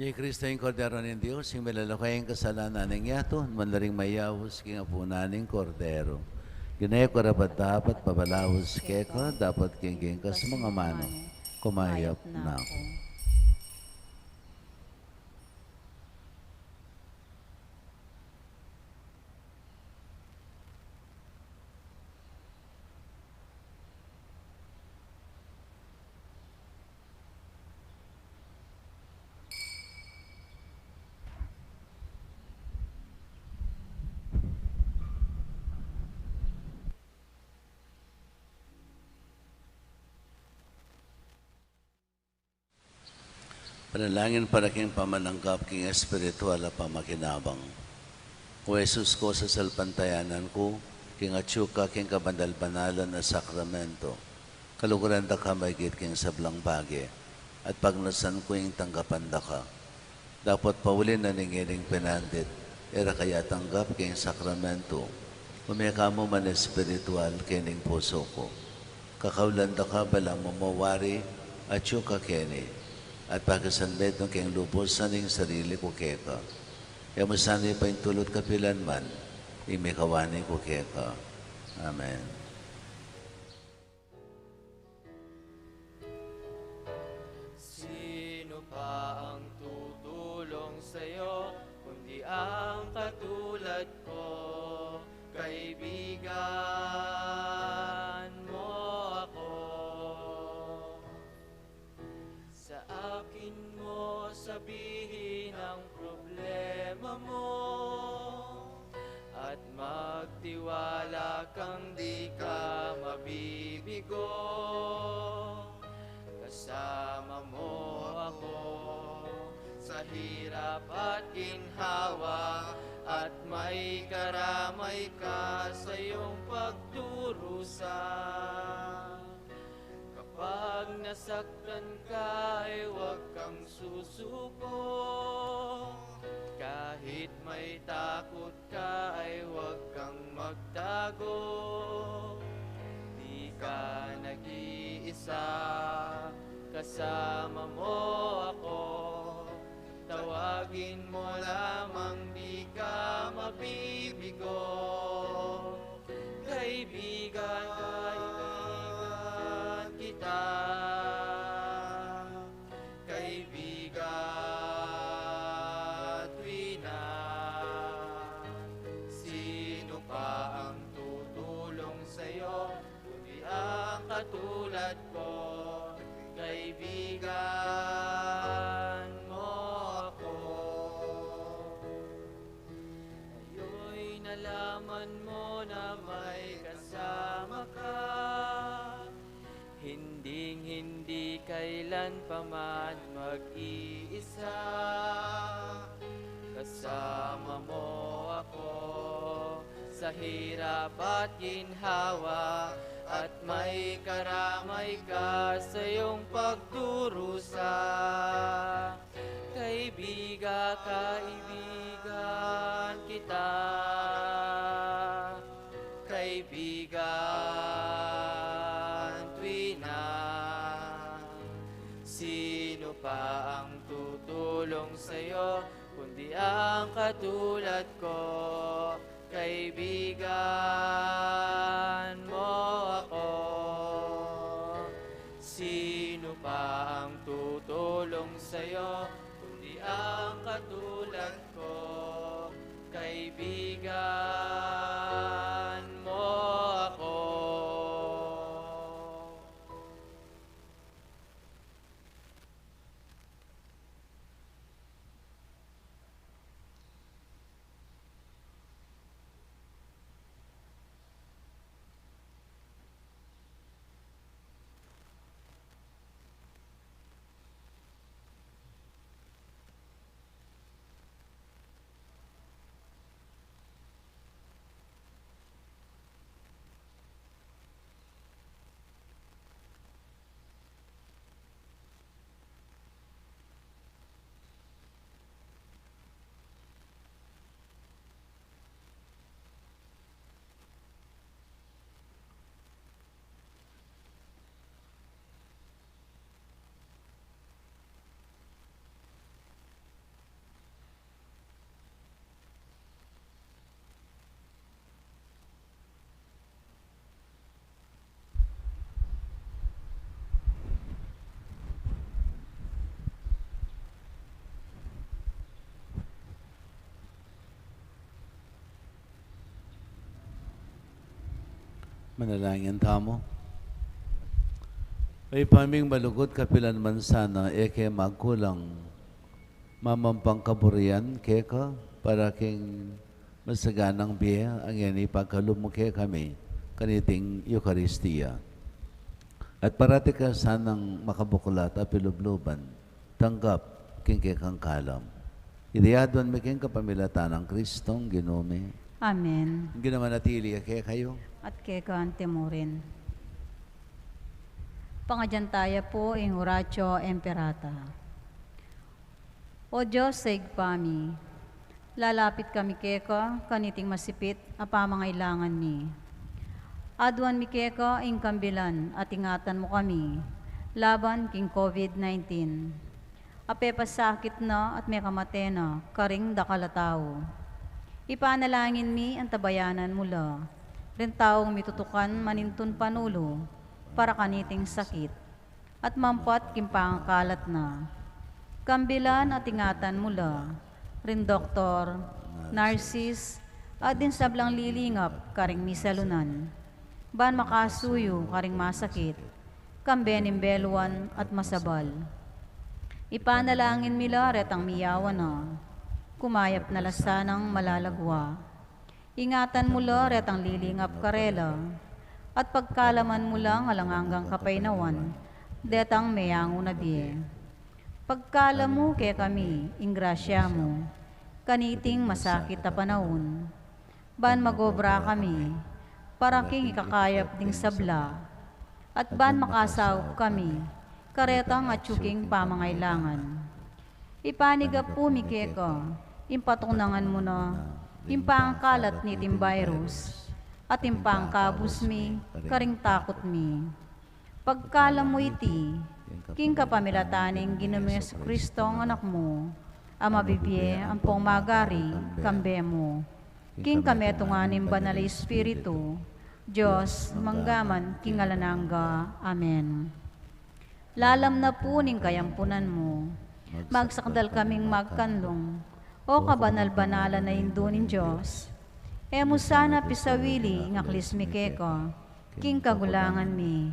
Iya i Kristo, ing Kordero ning Dios, ing milalako king kasalanan ning yatu. Nuan la ring mayaus king apunan ning Kordero. Ginu, e ku karapat-dapat mabalaus keka, dapot king kekang amanu, kumayap na ku. Panalangin para king pamananggap king espiritual a pamakinabang. O Jesus ku, sasalpantayanan ku king atyu ka king kabanal-banalan a sakramento. Kaluguran da ka maigit king sablang bage, at pagnasan ku ing tanggapan da ka. Dapot pauli na ning ining pinandit, e ra ka ya tanggap king sakramento, ume ka mu man espiritual king pusu ku. Kakaulan da ka ba lang mawari atyu ka keni, at pakisanmetung keng lubusan ing sarili ku keka. E mu sana paintulut kapilan man ing mikawani ku keka. Amen. Sino pa ang tutulong sa'yo, kundi ang katulad ko? Kaibigan mo ako. Sa akin mo sabihin ang problema mo, at magtiwala kang di ka mabibigo. Kasama mo ako sa hirap at ginhawa, at maikaramay ka sa iyong pagdurusa. Kapag nasaktan ka, ay huwag kang susuko. Kahit may takot ka, ay huwag kang magtago. Di ka nag-iisa, kasama mo ako. Tawagin mo lamang, di ka mabibigo. Kaibigan, kaibigan kita. Kaibigan, tuwi na. Sino pa ang tutulong sa'yo, kundi ang katulad ko? Kaibigan mo ako. Ngayon'y nalaman mo na may kasama ka. Hinding-hindi kailan pa man mag-iisa. Kasama mo ako sa hirap at ginhawa, at maikaramay ka sa iyong pagdurusa. Kaibigan, kaibigan kita. Kaibigan, tuwi na. Sino pa ang tutulong sa'yo, kundi ang katulad ko? Kaibigan mo ako. Sino pa ang tutulong sa'yo, kundi ang katulad ko? Kaibigan mo ako. Manalangin tamu. Ibpa ming malugud, kapilan man sana e ke magkulang mamampang kaburian keka para king masaganang bie, a ngeni pagkalub mu kekami kaniting Eukaristia. At parati ka sanang makabuklat a pilubluban, tanggap king kekang kalam. Iti aduan mi king kapamilatan nang Kristong Ginu mi. Amen. Ing Ginu manatili ya kekayu. At keka mu rin. Pangadyan taya pu ing Oratio Imperata. O Dios a Ibpa mi, lalapit kami keka kaniting masipit a pamangailangan mi. Aduan mi keka ing kambilan at ingatan mu kami laban king COVID nineteen. A pepasakit na at mekamate na karing dakal a tau. Ipanalangin mi antabayanan mu la ring taung mitutukan manintun panulu para kaniting sakit at mampat king pangakalat na. Kambilan at ingatan mu la ring doktor, narsis, at ding sablang lilingap karing misalunan, ban makasuyu karing masakit, kambe ning beluan at masabal. Ipanalangin mi la retang miyawan na, kumayap na la sanang malalagwa. Ingatan mu la retang lilingap karela, at pagkalaman mu lang alang anggang kapaynawan detang meyangu na bie. Pagkalub mu kekami ing grasya mu, kaniting masakit a panaun, ban magobra kami para king ikakayap ding sabla, at ban makasaup kami karetang atyu king pamangailangan. Ipanyawad mi keka ing patunangan mu na ing pangkalat niting virus, at ing pangkabus mi karing takut mi. Pagkalub mu iti king kapamilatan ning Ginu ming Jesucristo, Anak mu, a mabibie ampong magari kambe mu, king kametungan ning Banal a Espiritu, Dios, mangga man king alang angga. Amen. Lalam na pu ning kayampunan mu, magsakdal kaming magkanlung, O kabanal-banalan a Indu ning Dios. E mu sana pisawili ing aklis mi keka king kagulangan mi,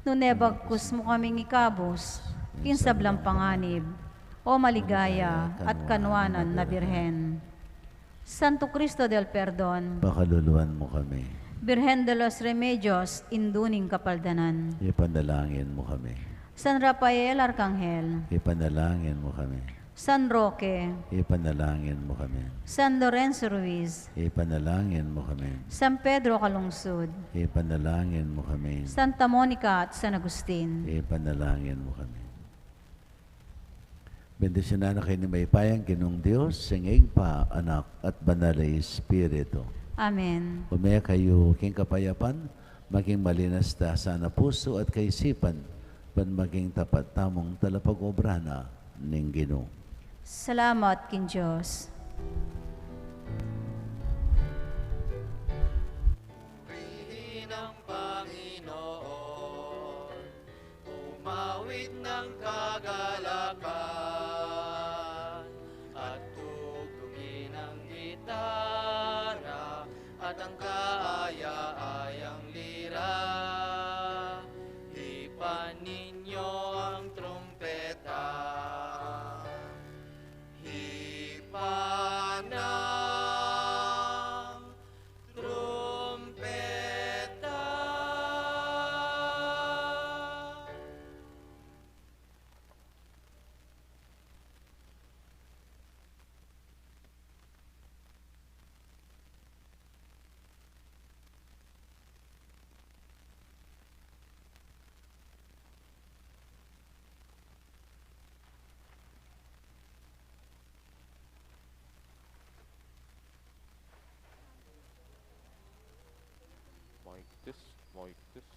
nune bagkus mu kaming ikabus king sablang panganib, O maligaya at kanuanan na Birhen. Santo Cristo del Perdon, pakaluluan mu kami. Birhen de los Remedios, Indu ning Kapaldanan, ipanalangin mu kami. San Rafael Arkanghel, ipanalangin mu kami. San Roque, ipanalangin mu kami. San Lorenzo Ruiz, ipanalangin mu kami. San Pedro Calungsod, ipanalangin mu kami. Santa Monica at San Agustin, ipanalangin mu kami. Bendisyunan na kayu ning mayupayang Ginung Dios, ing Ibpa, Anak, at Banal a Espiritu. Amen. Ume kayu king kapayapan, maging malinas ta sana pusu at kaisipan, ban maging tapat tamung talapag-obra na ning Ginu. Salamat king Dios. Purihin ang Panginoon, umawit ng kagalakan, at tugtugin ang gitara at ang kaaya-ayang lira. Hipan ninyo ang trumpeta. Hipan ang trumpeta. Mic test, mic test.